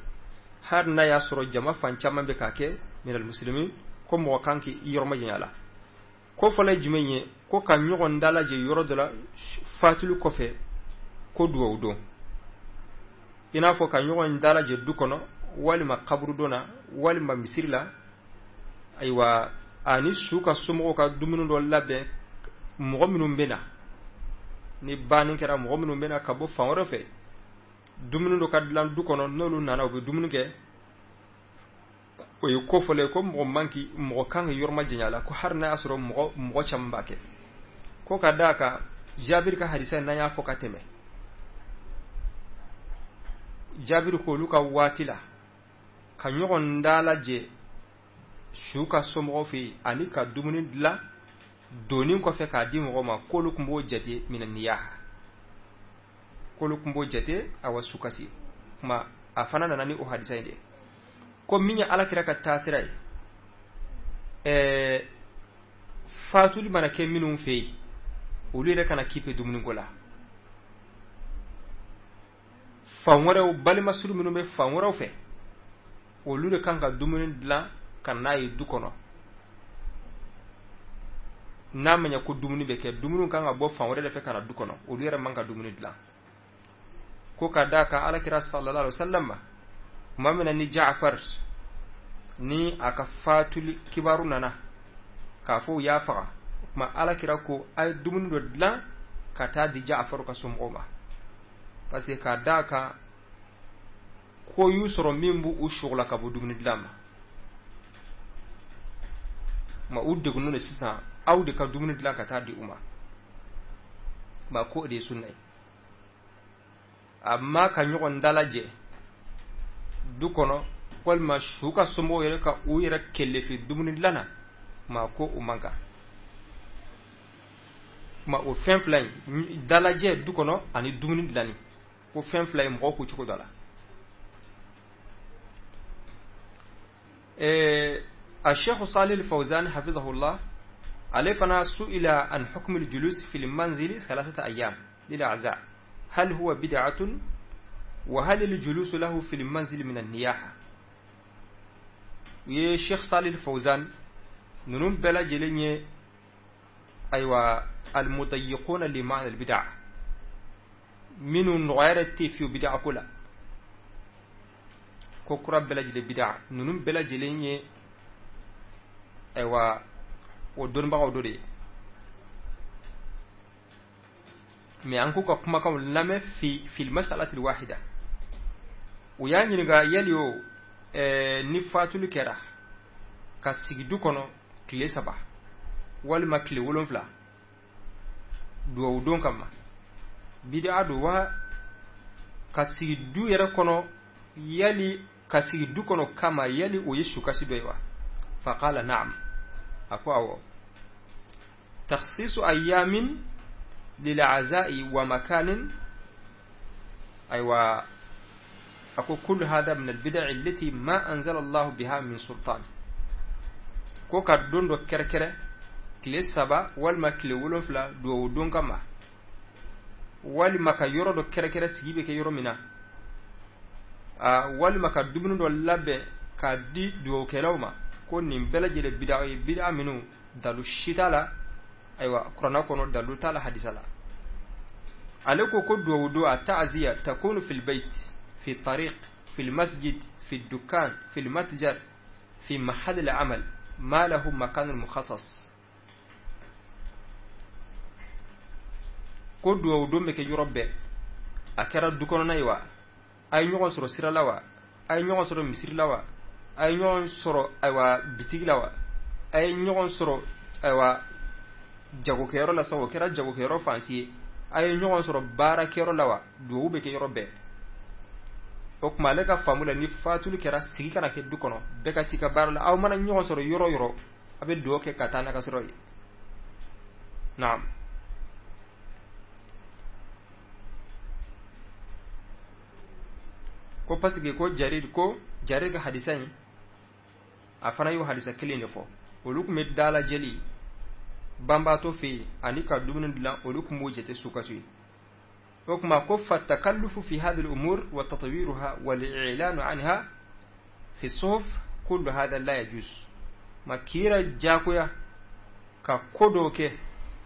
hali n'a y'a sɔrɔ jama fan caman bɛ k'a kɛ minal muslimin, ko mɔgɔ kan k'i yɔrɔ majanya la. Ko fɔlɔ ye jumɛn ye? Ko ka ɲɔgɔn dalajɛ yɔrɔ dɔ la fatuli kɔfɛ ko duwawu don, i n'a fɔ ka ɲɔgɔn dalajɛ du kɔnɔ walima kaburudon na walima misiri la, ayiwa ani su ka somɔgɔw ka dumuni dɔ labɛn mɔgɔ minnu bɛ na, ni banni kɛra mɔgɔ minnu bɛ na ka bɔ fan wɛrɛ fɛ, dumuni dɔ ka dilan du kɔnɔ, n'olu nana u bɛ dumuni kɛ. O ye ko fɔlɔ ye, ko mɔgɔ man k'i mɔgɔ kan k'i yɔrɔ majanya la, ko hali n'a y'a sɔrɔ mɔgɔ caman b'a kɛ. Ko ka d'a kan Jabiri ka hadisa n'an y'a fɔ ka tɛmɛ, Jabiri ko olu ka waati la ka ɲɔgɔn dalajɛ su ka somɔgɔw fɛ yen ani ka dumuni dilan donni kɔfɛ k'a di mɔgɔ ma, k'olu tun b'o jate mina niyaha, k'olu tun b'o jate awa sukasi. Kuma a fana nana ni o hadisa in de, ko min ye Alakira ka taasira ye, fatuli mana kɛ minnu fɛ yen, olu yɛrɛ kana kipe dumuniko la. Fan wɛrɛw, balimasuru minnu bɛ fan wɛrɛw fɛ, olu de kan ka dumuni dilan ka n'a ye du kɔnɔ. N'a ma ɲɛ ko dumuni bɛ kɛ, dumuni kan ka bɔ fan wɛrɛ de fɛ ka na du kɔnɔ, olu yɛrɛ man ka dumuni dilan. Ko ka d'a kan Alakira sallallahu alaihi wasallam ma, tuma min na ni Jaafar ni a ka fatuli kibaru nana k'a fɔ u y'a faga, o tuma Alakira ko a ye dumuni dɔ dilan ka taa di Jaafaru ka somɔgɔw ma, parce que k'a d'a kan ko y'u sɔrɔ min b'u sugula ka bɔ dumuni dilan ma. Ma u degunnen don sisan, aw de ka dumuni dilan ka taa di u ma. Ma ko o de ye sunna ye. Amma ka ɲɔgɔn dalajɛ du kɔnɔ walima su ka somɔgɔw yɛrɛ ka u yɛrɛ kelefe dumuni dilan na, ma ko o man kan. Ma o fɛn fila in, dalajɛ du kɔnɔ ani dumuni dilanni, ko fɛn fila in mɔgɔw k'u cogo dɔ la. الشيخ صالح الفوزان حفظه الله ale fana سئل عن حكم الجلوس في المنزل 3 أيام للعزاء، هل هو بدعة؟ وهل الجلوس له في المنزل من النياحة؟ U ye Sheikh Salih Fawzan ninnu bɛɛ lajɛlen ye ayiwa المضيقون لمعنى البدع minnu nɔgɔya yɛrɛ tɛ fiyewu bid'a ko la, ko kura bɛɛ lajɛlen bid'a, ninnu bɛɛ lajɛlen ye ayiwa o dɔnnibagaw dɔ de ye. Mais an k'u ka kumakanw lamɛn في المسألة الواحدة. U y'a ɲininka yali o ni fatuli kɛra ka sigi du kɔnɔ tile 3 walima tile 7 duwawu don kama, bid'a don wa? Ka sigi du yɛrɛ kɔnɔ, yali ka sigi du kɔnɔ kama, yali o ye sukasi dɔ ye wa? فقال نعم, a ko awɔ, تخصيص أيام للعزاء ومكان, ayiwa a ko كل هذا من البدع التي ما أنزل الله بها من سلطان. Ko ka don dɔ kɛrɛkɛrɛ tile 3 walima tile 7 duwawu don kama, walima ka yɔrɔ dɔ kɛrɛkɛrɛ sigi bɛ kɛ yɔrɔ min na, walima ka dumuni dɔ labɛn k'a di duwawukɛlaw ma, ko nin bɛɛ lajɛlen bida ye, bida minnu dalu si t'a la ayiwa kuranna kɔnɔ, dalu t'a la hadisa la. Ale ko ko duwawu don a تعزية تكون في البيت، في الطريق، في المسجد، في الدكان، في المتجر، في محل العمل، ما له مكان مخصص. Ko duwawu don bɛ kɛ yɔrɔ bɛɛ, a kɛra du kɔnɔna ye wa, a ye ɲɔgɔn sɔrɔ sira la wa, a ye ɲɔgɔn sɔrɔ misiri la wa, a ye ɲɔgɔn sɔrɔ ayiwa bitigi la wa, a ye ɲɔgɔn sɔrɔ ayiwa jagokɛyɔrɔ la sa, o kɛra jagokɛyɔrɔ fansi ye, a ye ɲɔgɔn sɔrɔ baarakɛyɔrɔ la wa, duwawu bɛ kɛ yɔrɔ bɛɛ. O tuma ale ka faamu la, ni fatuli kɛra, sigi kana kɛ du kɔnɔ, bɛɛ ka t'i ka baara la, aw mana ɲɔgɔn sɔrɔ yɔrɔ yɔrɔ, a bɛ duwawu kɛ ka taa n'a ka sɔrɔ ye. Naam. Ko parce que ko Jarir, ko Jarir ka hadisa in, a fana y'o hadisa kelen de fɔ, olu tun bɛ dalajɛli banbaatɔ fɛ yen ani ka dumuni dilan, olu tun b'o jate sukaso ye. O tuma ko فالتكلف في هذه الأمور وتطويرها والإعلان عنها في الصحف كل هذا لا يجوز. Ma kira jagoya ka ko dɔw kɛ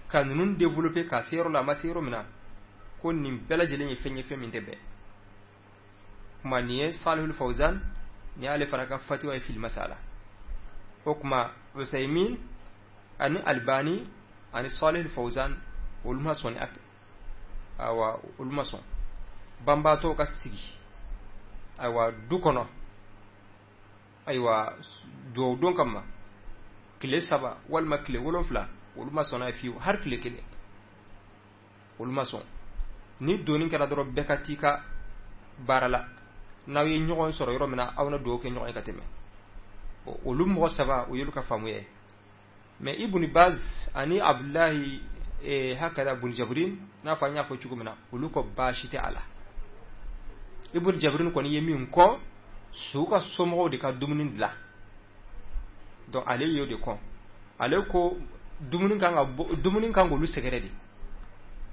ka ninnu développer ka se yɔrɔ la a ma se yɔrɔ min na, ko nin bɛɛ lajɛlen ye fɛn ye, fɛn min tɛ bɛn. Kuma nin ye Salihul Fawzan, nin y'ale fana ka fatiwa ye في المسألة. O kuma Usaimin ani Albani ani Salihul Fawzan, olu ma sɔn ni awa, olu ma sɔn banbaatɔw ka sigi ayiwa du kɔnɔ ayiwa duwawu don kama tile 3 walima tile 7, olu ma sɔn n'a ye fiyewu, hali tile kelen olu ma sɔn. Ni donni kɛra dɔrɔn, bɛɛ ka t'i ka baara la, n'aw ye ɲɔgɔn sɔrɔ yɔrɔ min na, aw na duwawu kɛ ɲɔgɔn ye ka tɛmɛ. Olu mɔgɔ saba, o y'olu ka faamu ye. Mais Ibn Baz ani Abdullahi hakada bun Jabrin, n'a fɔ an y'a fɔ cogo min na, olu ko baasi tɛ a la. Ibn Jabrin kɔni ye min kɔ, su ka somɔgɔw de ka dumuni dilan, donc ale y'o de kɔn. Ale ko dumuni kan ka bɔ, dumuni kan k'olu sɛgɛrɛ de,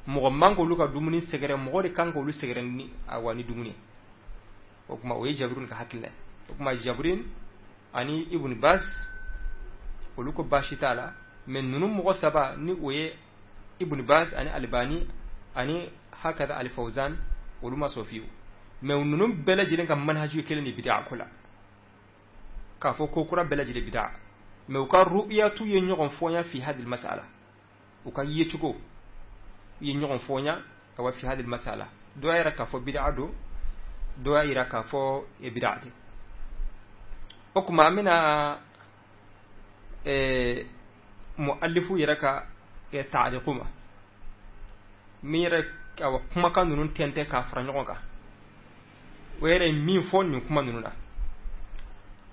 mɔgɔ man k'olu ka dumuni sɛgɛrɛ, mɔgɔ de kan k'olu sɛgɛrɛ ni awa ni dumuni. O kuma o ye Jabrin ka hakilina ye. O kuma Jabrin ani Ibn Baz, olu ko baasi t'a la. Mais ninnu mɔgɔ saba, ni o ye Ibn Baz ani Albani ani hakada Al-Fawzan, olu ma sɔn fiyewu. Mais ninnu bɛɛ lajɛlen ka manhaju ye kelen de bid'a ko la, k'a fɔ ko kura bɛɛ lajɛlen bid'a. Mais u ka ru'yatu ye ɲɔgɔn fɔnya في هذه المسألة, u ka yecogo ye ɲɔgɔn fɔnya awa في هذه المسألة. Dɔ y'a yira k'a fɔ bid'a don, dɔ y'a yira k'a fɔ bid'a tɛ. O tuma an bɛna mu'allifu yɛrɛ ka taaliku ma min yɛrɛ awa kumakan ninnu tɛntɛn k'a fara ɲɔgɔn kan, o yɛrɛ ye min fɔ nin kuma ninnu na.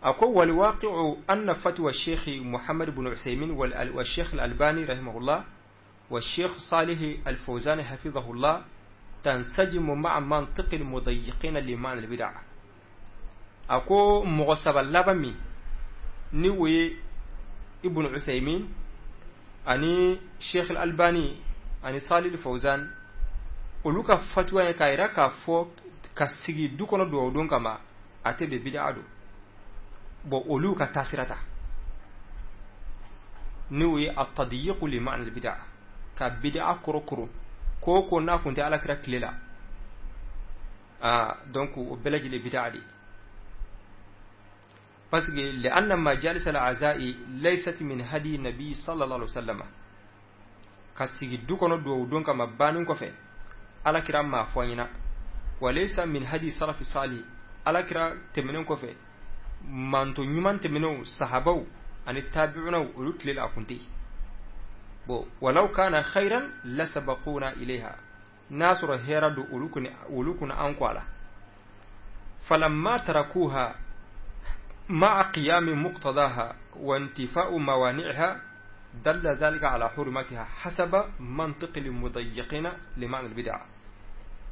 A ko والواقع أن فتوى الشيخ محمد بن عثيمين والشيخ الألباني رحمه الله والشيخ صالح الفوزان حفظه الله تنسجم مع منطق المضيقين لمعنى البدع. A ko mɔgɔ saba laban min Ni o ye Ibn Usaymin ani Sheikh Al-Albani ani Salih Fawzan, olu ka fatuwa ye k'a yira k'a fɔ ka sigi du kɔnɔ dugawu don kama, a tɛ bɛn, bid'a don. Bon, olu ka taasira ta, n'o ye at-tadyiqu li ma'na al-bid'a, ka bid'a korokoro ko ko n'a kun tɛ Ala kira tile la. Ah, donc o bɛɛ lajɛlen bid'a de, parce que لأن مجالس العزاء ليست من هدي النبي صلى الله عليه وسلم. Ka sigi du kɔnɔ duwawu don kama banni kɔfɛ, Ala kira m'a fɔ an ɲɛna. وليس من هدي السلف الصالح, Ala kira tɛmɛnen kɔfɛ, manto ɲuman tɛmɛnenw, sahabaw ani tabi'unaw, olu tile la a kun tɛ yen. Bon, ولو كان خيرا لسبقونا إليها, n'a sɔrɔ hɛrɛ don, olu kun an kɔ a la. فلما تركوها مع قيام مقتضاها وانتفاء موانعها، دل ذلك على حرمتها حسب منطق المضيقين لمعنى البدع.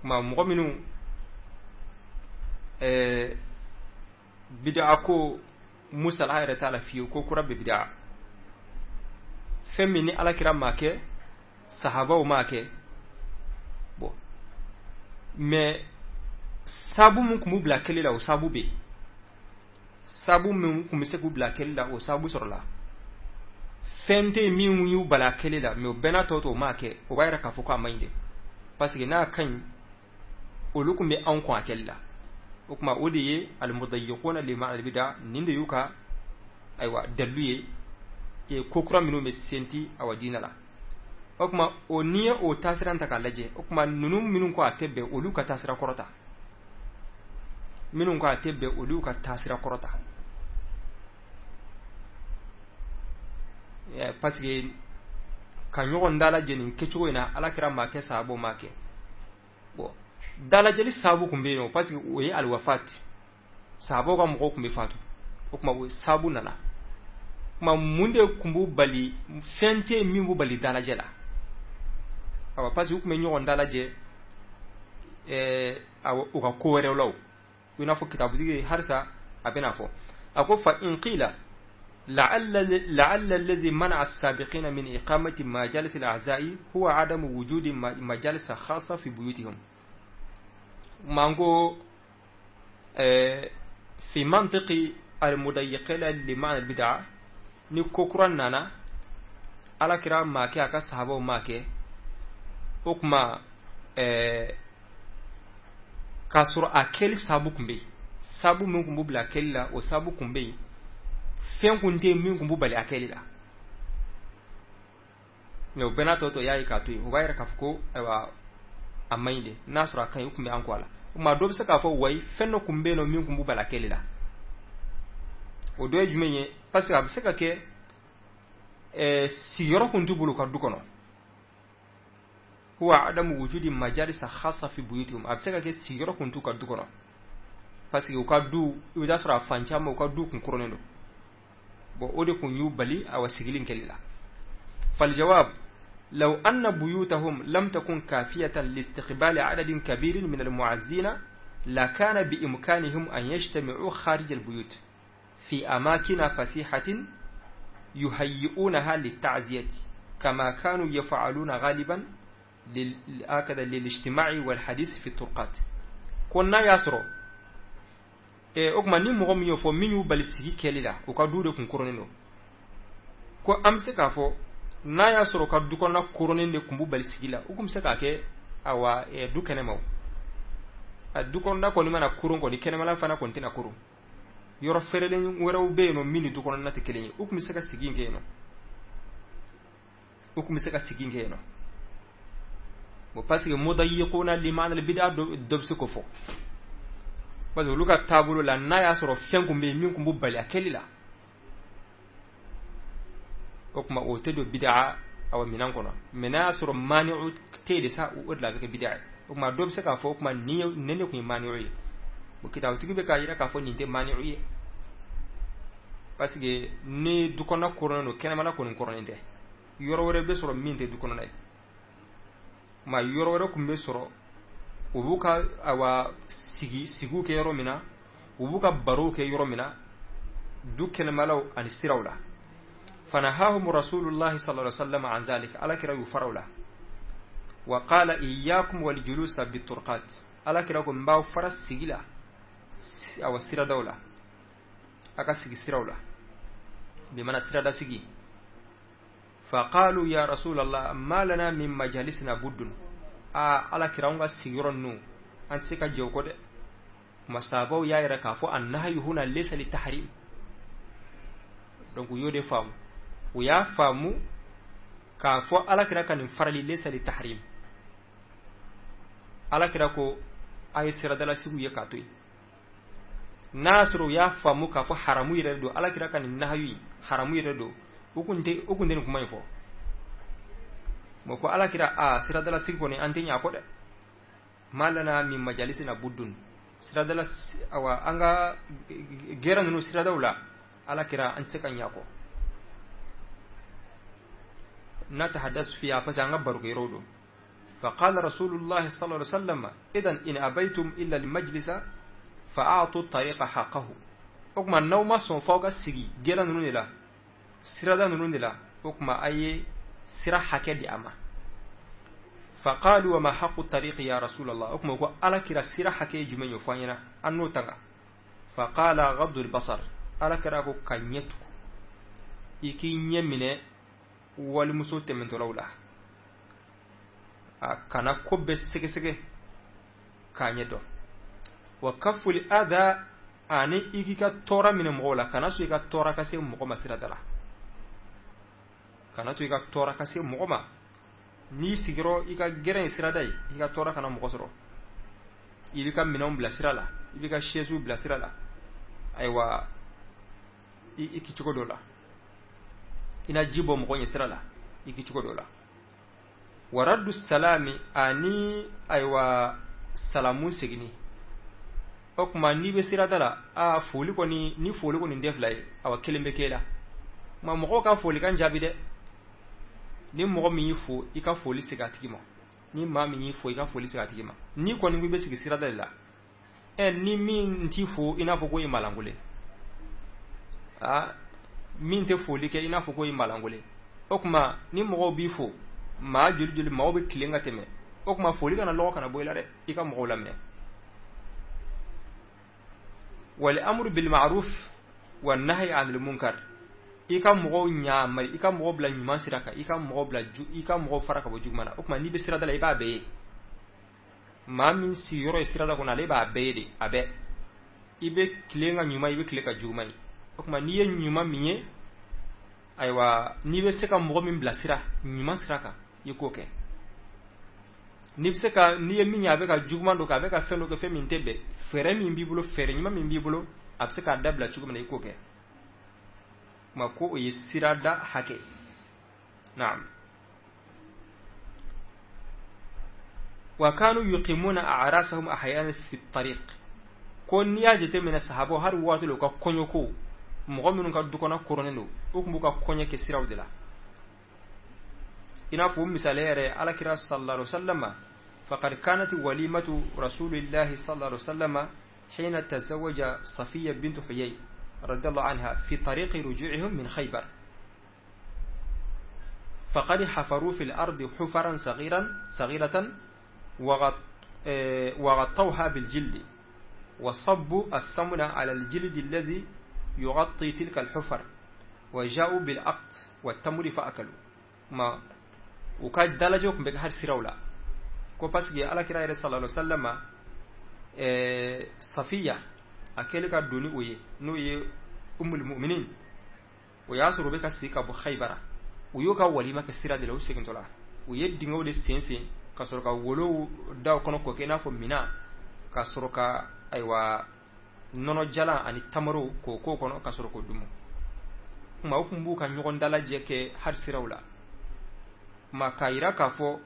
ما mɔgɔ minnu bid'a ko musala yɛrɛ t'a la fiyewu, ko kura bɛ bid'a, fɛn min ni Ala kira m'a kɛ, sahabaw m'a kɛ. Bon, mais sabu min kun b'u bila kɛli la, o sabu bɛ yen. Sabu min kun bɛ se k'u bila kɛli la, o sabu sɔrɔla. Fɛn tɛ yen min y'u bala kɛli la, mais o bɛɛ n'a tɔ to, o m'a kɛ. O b'a yira k'a fɔ ko a man ɲi dɛ, parce que n'a ka ɲi, olu kun bɛ anw kɔn a kɛli la. O tuma, o de ye المضيقون لمعنى البدع, nin de y'u ka ayiwa dalilu ye ko kura minnu bɛ senti awa diinɛ la. O tuma, o n'i ye o taasira ta k'a lajɛ, o tuma ninnu minnu ko a tɛ bɛn, olu ka taasira kɔrɔ ta. Minnu ko a tɛ bɛn, olu ka taasira kɔrɔ ta, parce que ka ɲɔgɔn dalajɛ nin kɛcogo in na, Ala kira maa kɛ, sahabaw maa kɛ. Bon, dalajɛli sababu kun bɛ yen o, parce que o ye الوفاة, sahabaw ka mɔgɔw kun bɛ fatu. O tuma, o sababu nana. Tuma, mun de kun b'u bali? Fɛn tɛ yen min b'u bali dalajɛ la. Awa, parce que u kun bɛ ɲɔgɔn dalajɛ awa, u ka ko wɛrɛw la. O i n'a fɔ kitabutigi halisa a bɛna fɔ, a ko فإن قيل لعل الذي منع السابقين من إقامة مجالس العزاء هو عدم وجود مجالس خاصة في بيوتهم. مانغو في منطق المضيقين لمعنى البدعة, ni ko kura nana, Ala kira maa kɛ, a ka sahabaw maa kɛ, o kuma k'a sɔrɔ a kɛli sababu kun bɛ yen. Sababu min kun b'u bila kɛli la, o sababu kun bɛ yen. Fɛn kun tɛ yen min kun b'u bali a kɛli la. Mais o bɛɛ n'a tɔ to, y'a ye k'a to yen, o b'a yira k'a fɔ ko ayiwa, a man ɲi de. N'a sɔrɔ a ka ɲi, u kun bɛ an kɔ a la. O tuma, dɔ bɛ se k'a fɔ wayi, fɛn dɔ kun bɛ yen nɔ min kun b'u bali a kɛli la. O dɔ ye jumɛn ye? Parce que a bɛ se ka kɛ sigiyɔrɔ kun t'u bolo u ka du kɔnɔ. هو عدم وجود مجالس خاصة في بيوتهم, a bɛ se ka kɛ sigiyɔrɔ kun t'u ka du kɔnɔ, parce que u ka du, i bɛ taa sɔrɔ a fan caman, u ka du kun koronnen don. Bon, o de kun y'u bali awa sigili kɛli la. فالجواب لو أن بيوتهم لم تكن كافية لاستقبال عدد كبير من المعزين، لكان بإمكانهم أن يجتمعوا خارج البيوت في أماكن فسيحة يهيئونها للتعزية، كما كانوا يفعلون غالبا هكذا للاجتماع والحديث في الطرقات. Ko n'a y'a sɔrɔ o tuma, ni mɔgɔ min y'o fɔ, min y'u bali sigi kɛli la, u ka du de kun koronnen don, ko an bɛ se k'a fɔ n'a y'a sɔrɔ u ka du kɔnɔna koronnen de kun b'u bali sigi la, u kun bɛ se k'a kɛ awa du kɛnɛma. O a du kɔnɔna kɔni mana koron kɔni, kɛnɛmala fana kɔni tɛna koron. Yɔrɔ fɛrɛlen wɛrɛw bɛ yen nɔ min ni du kɔnɔna tɛ kelen ye, u kun bɛ se ka sigi kɛ yen nɔ, u kun bɛ se ka sigi kɛ yen nɔ. Bon, parce que مضيقون لمعنى البدع dɔ bɛ se k'o fɔ, parce que olu ka taabolo la, n'a y'a sɔrɔ fɛn kun bɛ yen min kun b'u bali a kɛli la, o tuma o tɛ don bid'a awa minɛn kɔnɔ. Mais n'a y'a sɔrɔ mani'u tɛ yen de sa, o de la a bɛ kɛ bid'a ye. O tuma, dɔ bɛ se k'a fɔ o tuma nin de kun ye mani'u ye. Bon, kitabutigi bɛ k'a jira k'a fɔ nin tɛ mani'u ye, parce que ni du kɔnɔna koronnen don, kɛnɛmana kɔni kɔrɔnen tɛ. Yɔrɔ wɛrɛ bɛ sɔrɔ min tɛ du kɔnɔna ye. Ma yɔrɔ wɛrɛ kun bɛ sɔrɔ, u b'u ka awa sigi sigiw kɛ yɔrɔ min na, u b'u ka barow kɛ yɔrɔ min na. Du kɛnɛmalaw ani siraw la. Fanahahum rasulullahi sallallahu alaihi wasallam an zalika, Ala kira y'u fara o la. Wa qala iyyakum wal julusa biturqat, Ala kira ko n b'aw fara sigi la, awa, siradaw la, a ka sigi siraw la, bimana sirada sigi. Faqalu ya rasulallah, ma lana min majalisina buddun. A Ala kira, anw ka sigiyɔrɔ ninnu, an tɛ se ka jɛ o kɔ dɛ. Masabaw y'a yira k'a fɔ annahyu huna laysa li tahrim. Donc u y'o de faamu, u y'a faamu k'a fɔ Ala kira ka nin farali laysa li tahrim. Ala kira ko a ye siradala sigiw ye k'a to yen. N'a sɔrɔ u y'a faamu k'a fɔ haramu yɛrɛ don, Ala kira ka nin nahayu in haramu yɛrɛ don, u kun tɛ nin kuma in fɔ. Bon, ko Ala kira, a siradala sigi kɔni, an tɛ ɲɛ a kɔ dɛ. Ma lana min majalisina buddun, siradala, awa, an ka gɛrɛ ninnu siradaw la, Ala kira, an tɛ se ka ɲɛ a kɔ. Natahaddasu fiha, parce que an ka barokɛyɔrɔw don. فقال رسول الله صلى الله عليه وسلم: إذا إن أبيتم إلا المجلس فأعطوا الطريق حقه. O kuma n'aw ma sɔn f'aw ka sigi gɛlɛn ninnu de la, sirada ninnu de la, o kuma a ye sira hakɛ di a ma. فقالوا وما حق الطريق يا رسول الله؟ O kuma ko Ala kira, sira hakɛ ye jumɛn ye? O fɔ an ɲɛna, an n'o tanga. فقال غض البصر, Ala kira ko ka ɲɛ tugu, i k'i ɲɛ minɛ walimuso tɛmɛntɔlaw la, a kana ko bɛɛ sɛgɛsɛgɛ k'a ɲɛ dɔn. وكف الأذى, ani i k'i ka tɔɔrɔ minɛ mɔgɔw la, kana so i ka tɔɔrɔ ka se mɔgɔ ma sirada la, kana to i ka tɔɔrɔ ka se mɔgɔ ma. N'i sigiyɔrɔ, i ka gɛrɛn ye sirada ye, i ka tɔɔrɔ kana mɔgɔ sɔrɔ. I b'i ka minɛnw bila sira la, i b'i ka chaise bila sira la, ayiwa, i k'i cogo dɔ la, i na ji bɔ mɔgɔ ɲɛ sira la, i k'i cogo dɔ la. ورد السلام, ani ayiwa, salamu seginni. O kuma n'i bɛ sirada la, a foli kɔni, ni foli kɔni tɛ fila ye, awa, kelen bɛ k'e la. Ma mɔgɔw ka folikan jaabi dɛ. Ni mɔgɔ min y'i fo, i ka foli segin a tigi ma. Ni maa min y'i fo, i ka foli segin a tigi ma. N'i kɔni ko i bɛ sigi sirada de la, ɛ, ni min t'i fo, i n'a fɔ ko i malangole, aa, min tɛ foli kɛ, i n'a fɔ ko i malangole. O kuma ni mɔgɔw b'i fo, maa joli joli maaw bɛ tilen ka tɛmɛ, o kuma foli kana lɔgɔ kana bɔ i la dɛ, i ka mɔgɔw laminɛ. والأمر بالمعروف والنهي عن المنكر, i ka mɔgɔw ɲamari, i ka mɔgɔw bila ɲuman sira kan, i ka mɔgɔw bila ju, i ka mɔgɔw fara ka bɔ juguman na. O kuma n'i bɛ sirada la, i b'a bɛɛ ye. Maa min sigiyɔrɔ ye sirada kɔnɔ, ale b'a bɛɛ ye de, a bɛɛ. I bɛ tilen ka ɲuman, i bɛ tilen ka juguman ye. O kuma n'i ye ɲuman min ye, ayiwa, n'i bɛ se ka mɔgɔ min bilasira ɲuman sira kan, i k'o kɛ. N'i bɛ se ka, n'i ye min ye a bɛ ka juguman dɔ kɛ, a bɛ ka fɛn dɔ kɛ, fɛn min tɛ bɛn, fɛɛrɛ min b'i bolo, fɛɛrɛ ɲuman min b'i bolo, a bɛ se k'a dabila cogo min na, i k'o kɛ. Kuma ko o ye sirada hakɛ. نعم. وكانوا يقيمون أعراسهم أحيانا في الطريق. Ko n'i y'a jateminɛ, sahabaw, hali waati la u ka kɔɲɔko, mɔgɔ minnu ka du kɔnɔ koronnen don, u tun b'u ka kɔɲɔ kɛ siraw de la. I n'a fɔ o misaliya yɛrɛ, Alakira صلى الله عليه وسلم: فقد كانت وليمة رسول الله صلى الله عليه وسلم حين تزوج صفية بنت حيي رضي الله عنها في طريق رجوعهم من خيبر، فقد حفروا في الأرض حفرا صغيرة وغطوها بالجلد وصبوا السمن على الجلد الذي يغطي تلك الحفر وجاءوا بالأقط والتمر فأكلوا. ما u ka dalajɛw tun bɛ kɛ hali siraw la, ko parce que Ala kira yɛrɛ صلى الله عليه وسلم, Safiya a kɛlen ka don ni o ye, n'o ye أم المؤمنين, o y'a sɔrɔ u bɛ ka segin ka bɔ Haibara. U y'u ka walima kɛ sira de la. U segintɔ la, u ye dingɛw de sen sen ka sɔrɔ ka wolow da o kɔnɔ k'o kɛ i n'a fɔ minan, ka sɔrɔ ka, ayiwa, nɔnɔ jalan ani tamaro k'o k'o kɔnɔ ka sɔrɔ k'o dumu. Kuma u tun b'u ka ɲɔgɔn dalajɛ kɛ hali siraw la. Ma k'a yira k'a fɔ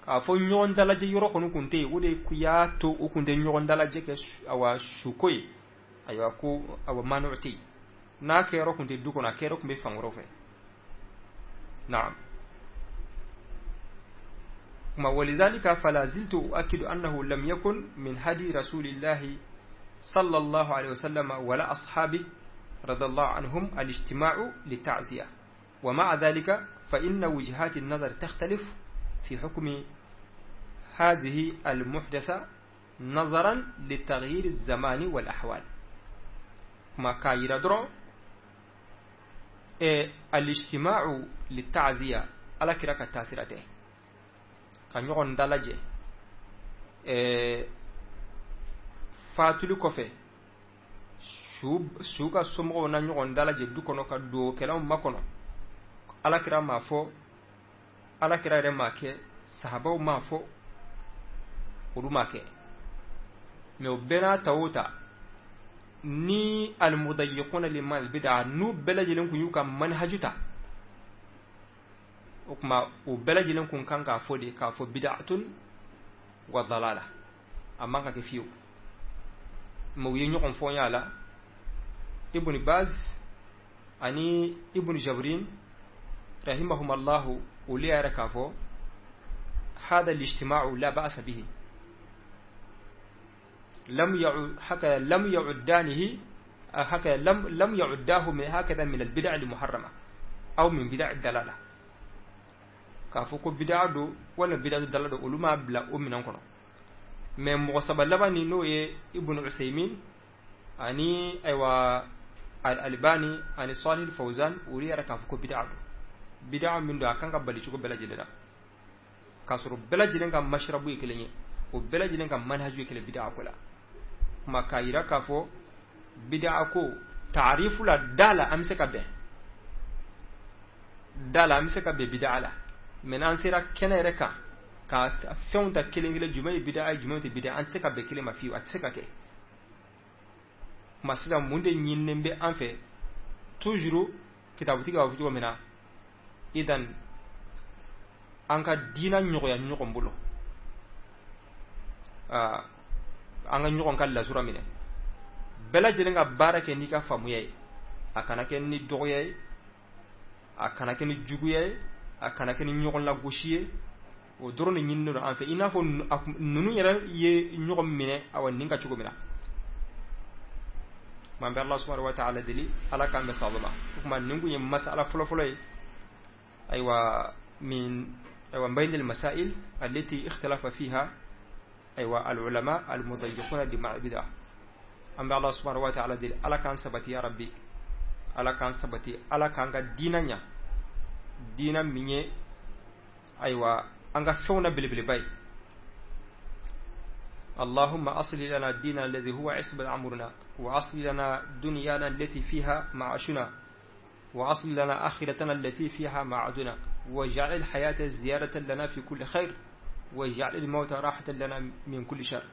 ɲɔgɔn dalajɛ yɔrɔ kɔni kun tɛ yen, o de y'a to u kun tɛ ɲɔgɔn dalajɛ kɛ, awa, suko ye. Ayiwa, ko awa, manɔ tɛ yen, n'a kɛyɔrɔ kun tɛ du kɔnɔ, a kɛyɔrɔ kun bɛ fan wɛrɛw fɛ. نعم. Kuma ولذلك فلا زلت أؤكد أنه لم يكن من هدي رسول الله صلى الله عليه وسلم ولا أصحابه. رضي الله عنهم الاجتماع للتعزية. ومع ذلك فإن وجهات النظر تختلف في حكم هذه المحدثة نظرا لتغيير الزمان والأحوال. ما كايرا درو الاجتماع للتعزية على كراك التاثيرته كان يغن دلجة fatuli kɔfɛ su ka somɔgɔw na ɲɔgɔn dalajɛ du kɔnɔ ka dugawukɛlaw makɔnɔ. Alakira m'a fɔ, alakira yɛrɛ m'a kɛ, sahabaw m'a fɔ, olu m'a kɛ. Mais o bɛɛ n'a ta o ta ni almudayiquna liman bid'a n'u bɛɛ lajɛlen kun y'u ka manhaju ta, o tuma o bɛɛ lajɛlen kun kan k'a fɔ de k'a fɔ bid'atun wa dalala, a man ka kɛ fiyewu. Mais u ye ɲɔgɔn fɔ ɲa la, Ibn Baz ani Ibn Jabrin rahimahumallahu olu yɛrɛ k'a fɔ hada al-ijtima'u la ba'sa bihi lam ya'ud haka lam ya'uddanihi haka lam ya'uddahu min hakada min al-bid'a al-muharrama aw min bid'a ad-dalala. K'a fɔ ko bid'a do wala bid'a dalala do, olu m'a bila o minɛn kɔnɔ. Mais mɔgɔ saba laban ni n'o ye Ibn Usaymin ani ayiwa Al-Albani ani Salih Al-Fawzan, olu yɛrɛ k'a fɔ ko bid'a do, bid'a min do a kan ka bali cogo bɛɛ lajɛlen na, k'a sɔrɔ bɛɛ lajɛlen ka mashrabu ye kelen ye, o bɛɛ lajɛlen ka manhaju ye kelen bid'a ko la. Kuma k'a yira k'a fɔ bid'a ko taarifu la da la an bɛ se ka bɛn, da la an bɛ se ka bɛn bid'a la. Mais n'an sera kɛnɛ yɛrɛ kan ka fɛnw ta kelen kelen, jumɛn ye bid'a ye jumɛn tɛ bid'a, an tɛ se ka bɛn kelen ma fiyewu, a tɛ se ka kɛ. Kuma sisan mun de ɲininen bɛ an fɛ toujours kitabutigi b'a fɔ cogo min na, idan an ka diina ɲɔgɔnya ɲɔgɔn bolo, an ka ɲɔgɔn ka lasura minɛ, bɛɛ lajɛlen ka baara kɛ n'i ka faamuya ye, a kana kɛ ni dɔgɔya ye, a kana kɛ ni juguya ye, a kana kɛ ni ɲɔgɔn lagosi ye. O dɔrɔn de ɲininen don an fɛ, i n'a fɔ ninnu yɛrɛ ye ɲɔgɔn minɛ awa nin ka cogo min na. M'an bɛ Allah subhanahu wa ta'ala deli ala k'an bɛn sawaba ma. O tuma nin kun ye masala fɔlɔfɔlɔ ye, ayiwa min ayiwa bayn al-masail allati ikhtalafa fiha ayiwa al-ulama al-mudayyiquna bi ma'bida. An bɛ Allah subhanahu wa ta'ala deli ala k'an sabati ya rabbi, ala k'an sabati, ala k'an ka diina ɲa, diina min ye ayiwa an ka fɛnw na belebeleba ye. اللهم أصل لنا ديننا الذي هو عصمة أمرنا، وأصل لنا دنيانا التي فيها معاشنا، وأصل لنا آخرتنا التي فيها معادنا، واجعل الحياة زيارة لنا في كل خير، واجعل الموت راحة لنا من كل شر.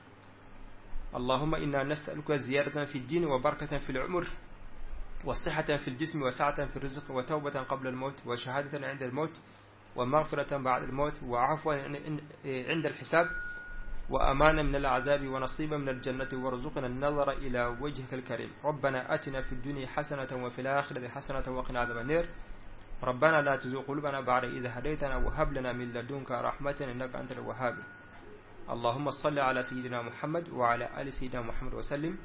اللهم إنا نسألك زيارة في الدين، وبركة في العمر، وصحة في الجسم، وسعة في الرزق، وتوبة قبل الموت، وشهادة عند الموت، ومغفرة بعد الموت، وعفوا عند الحساب، وأمانا من العذاب، ونصيبا من الجنة، وارزقنا النظر إلى وجهك الكريم. ربنا آتنا في الدنيا حسنة وفي الآخرة حسنة وقنا عذاب النار. ربنا لا تزغ قلوبنا بعد إذ هديتنا وهب لنا من لدنك رحمة إنك أنت الوهاب. اللهم صل على سيدنا محمد وعلى آل سيدنا محمد وسلم.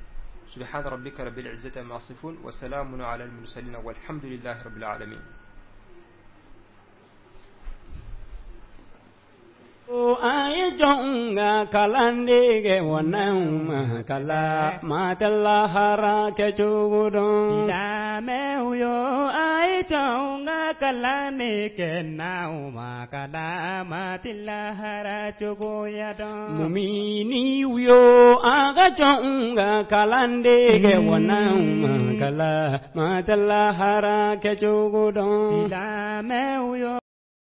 سبحان ربك رب العزة عما يصفون، وسلام على المرسلين، والحمد لله رب العالمين. An ye jɔn ka kalan dege wa kala ma tɛ lahara kɛcogo dɔn. Silamɛw yo a ye jɔn ka kalan kɛ n'aw ma kala ma tɛ lahara cogoya dɔn. Mumini yo an ka jɔn ka kalan dege wa kala ma tɛ lahara kɛcogo dɔn. Silamɛw yo.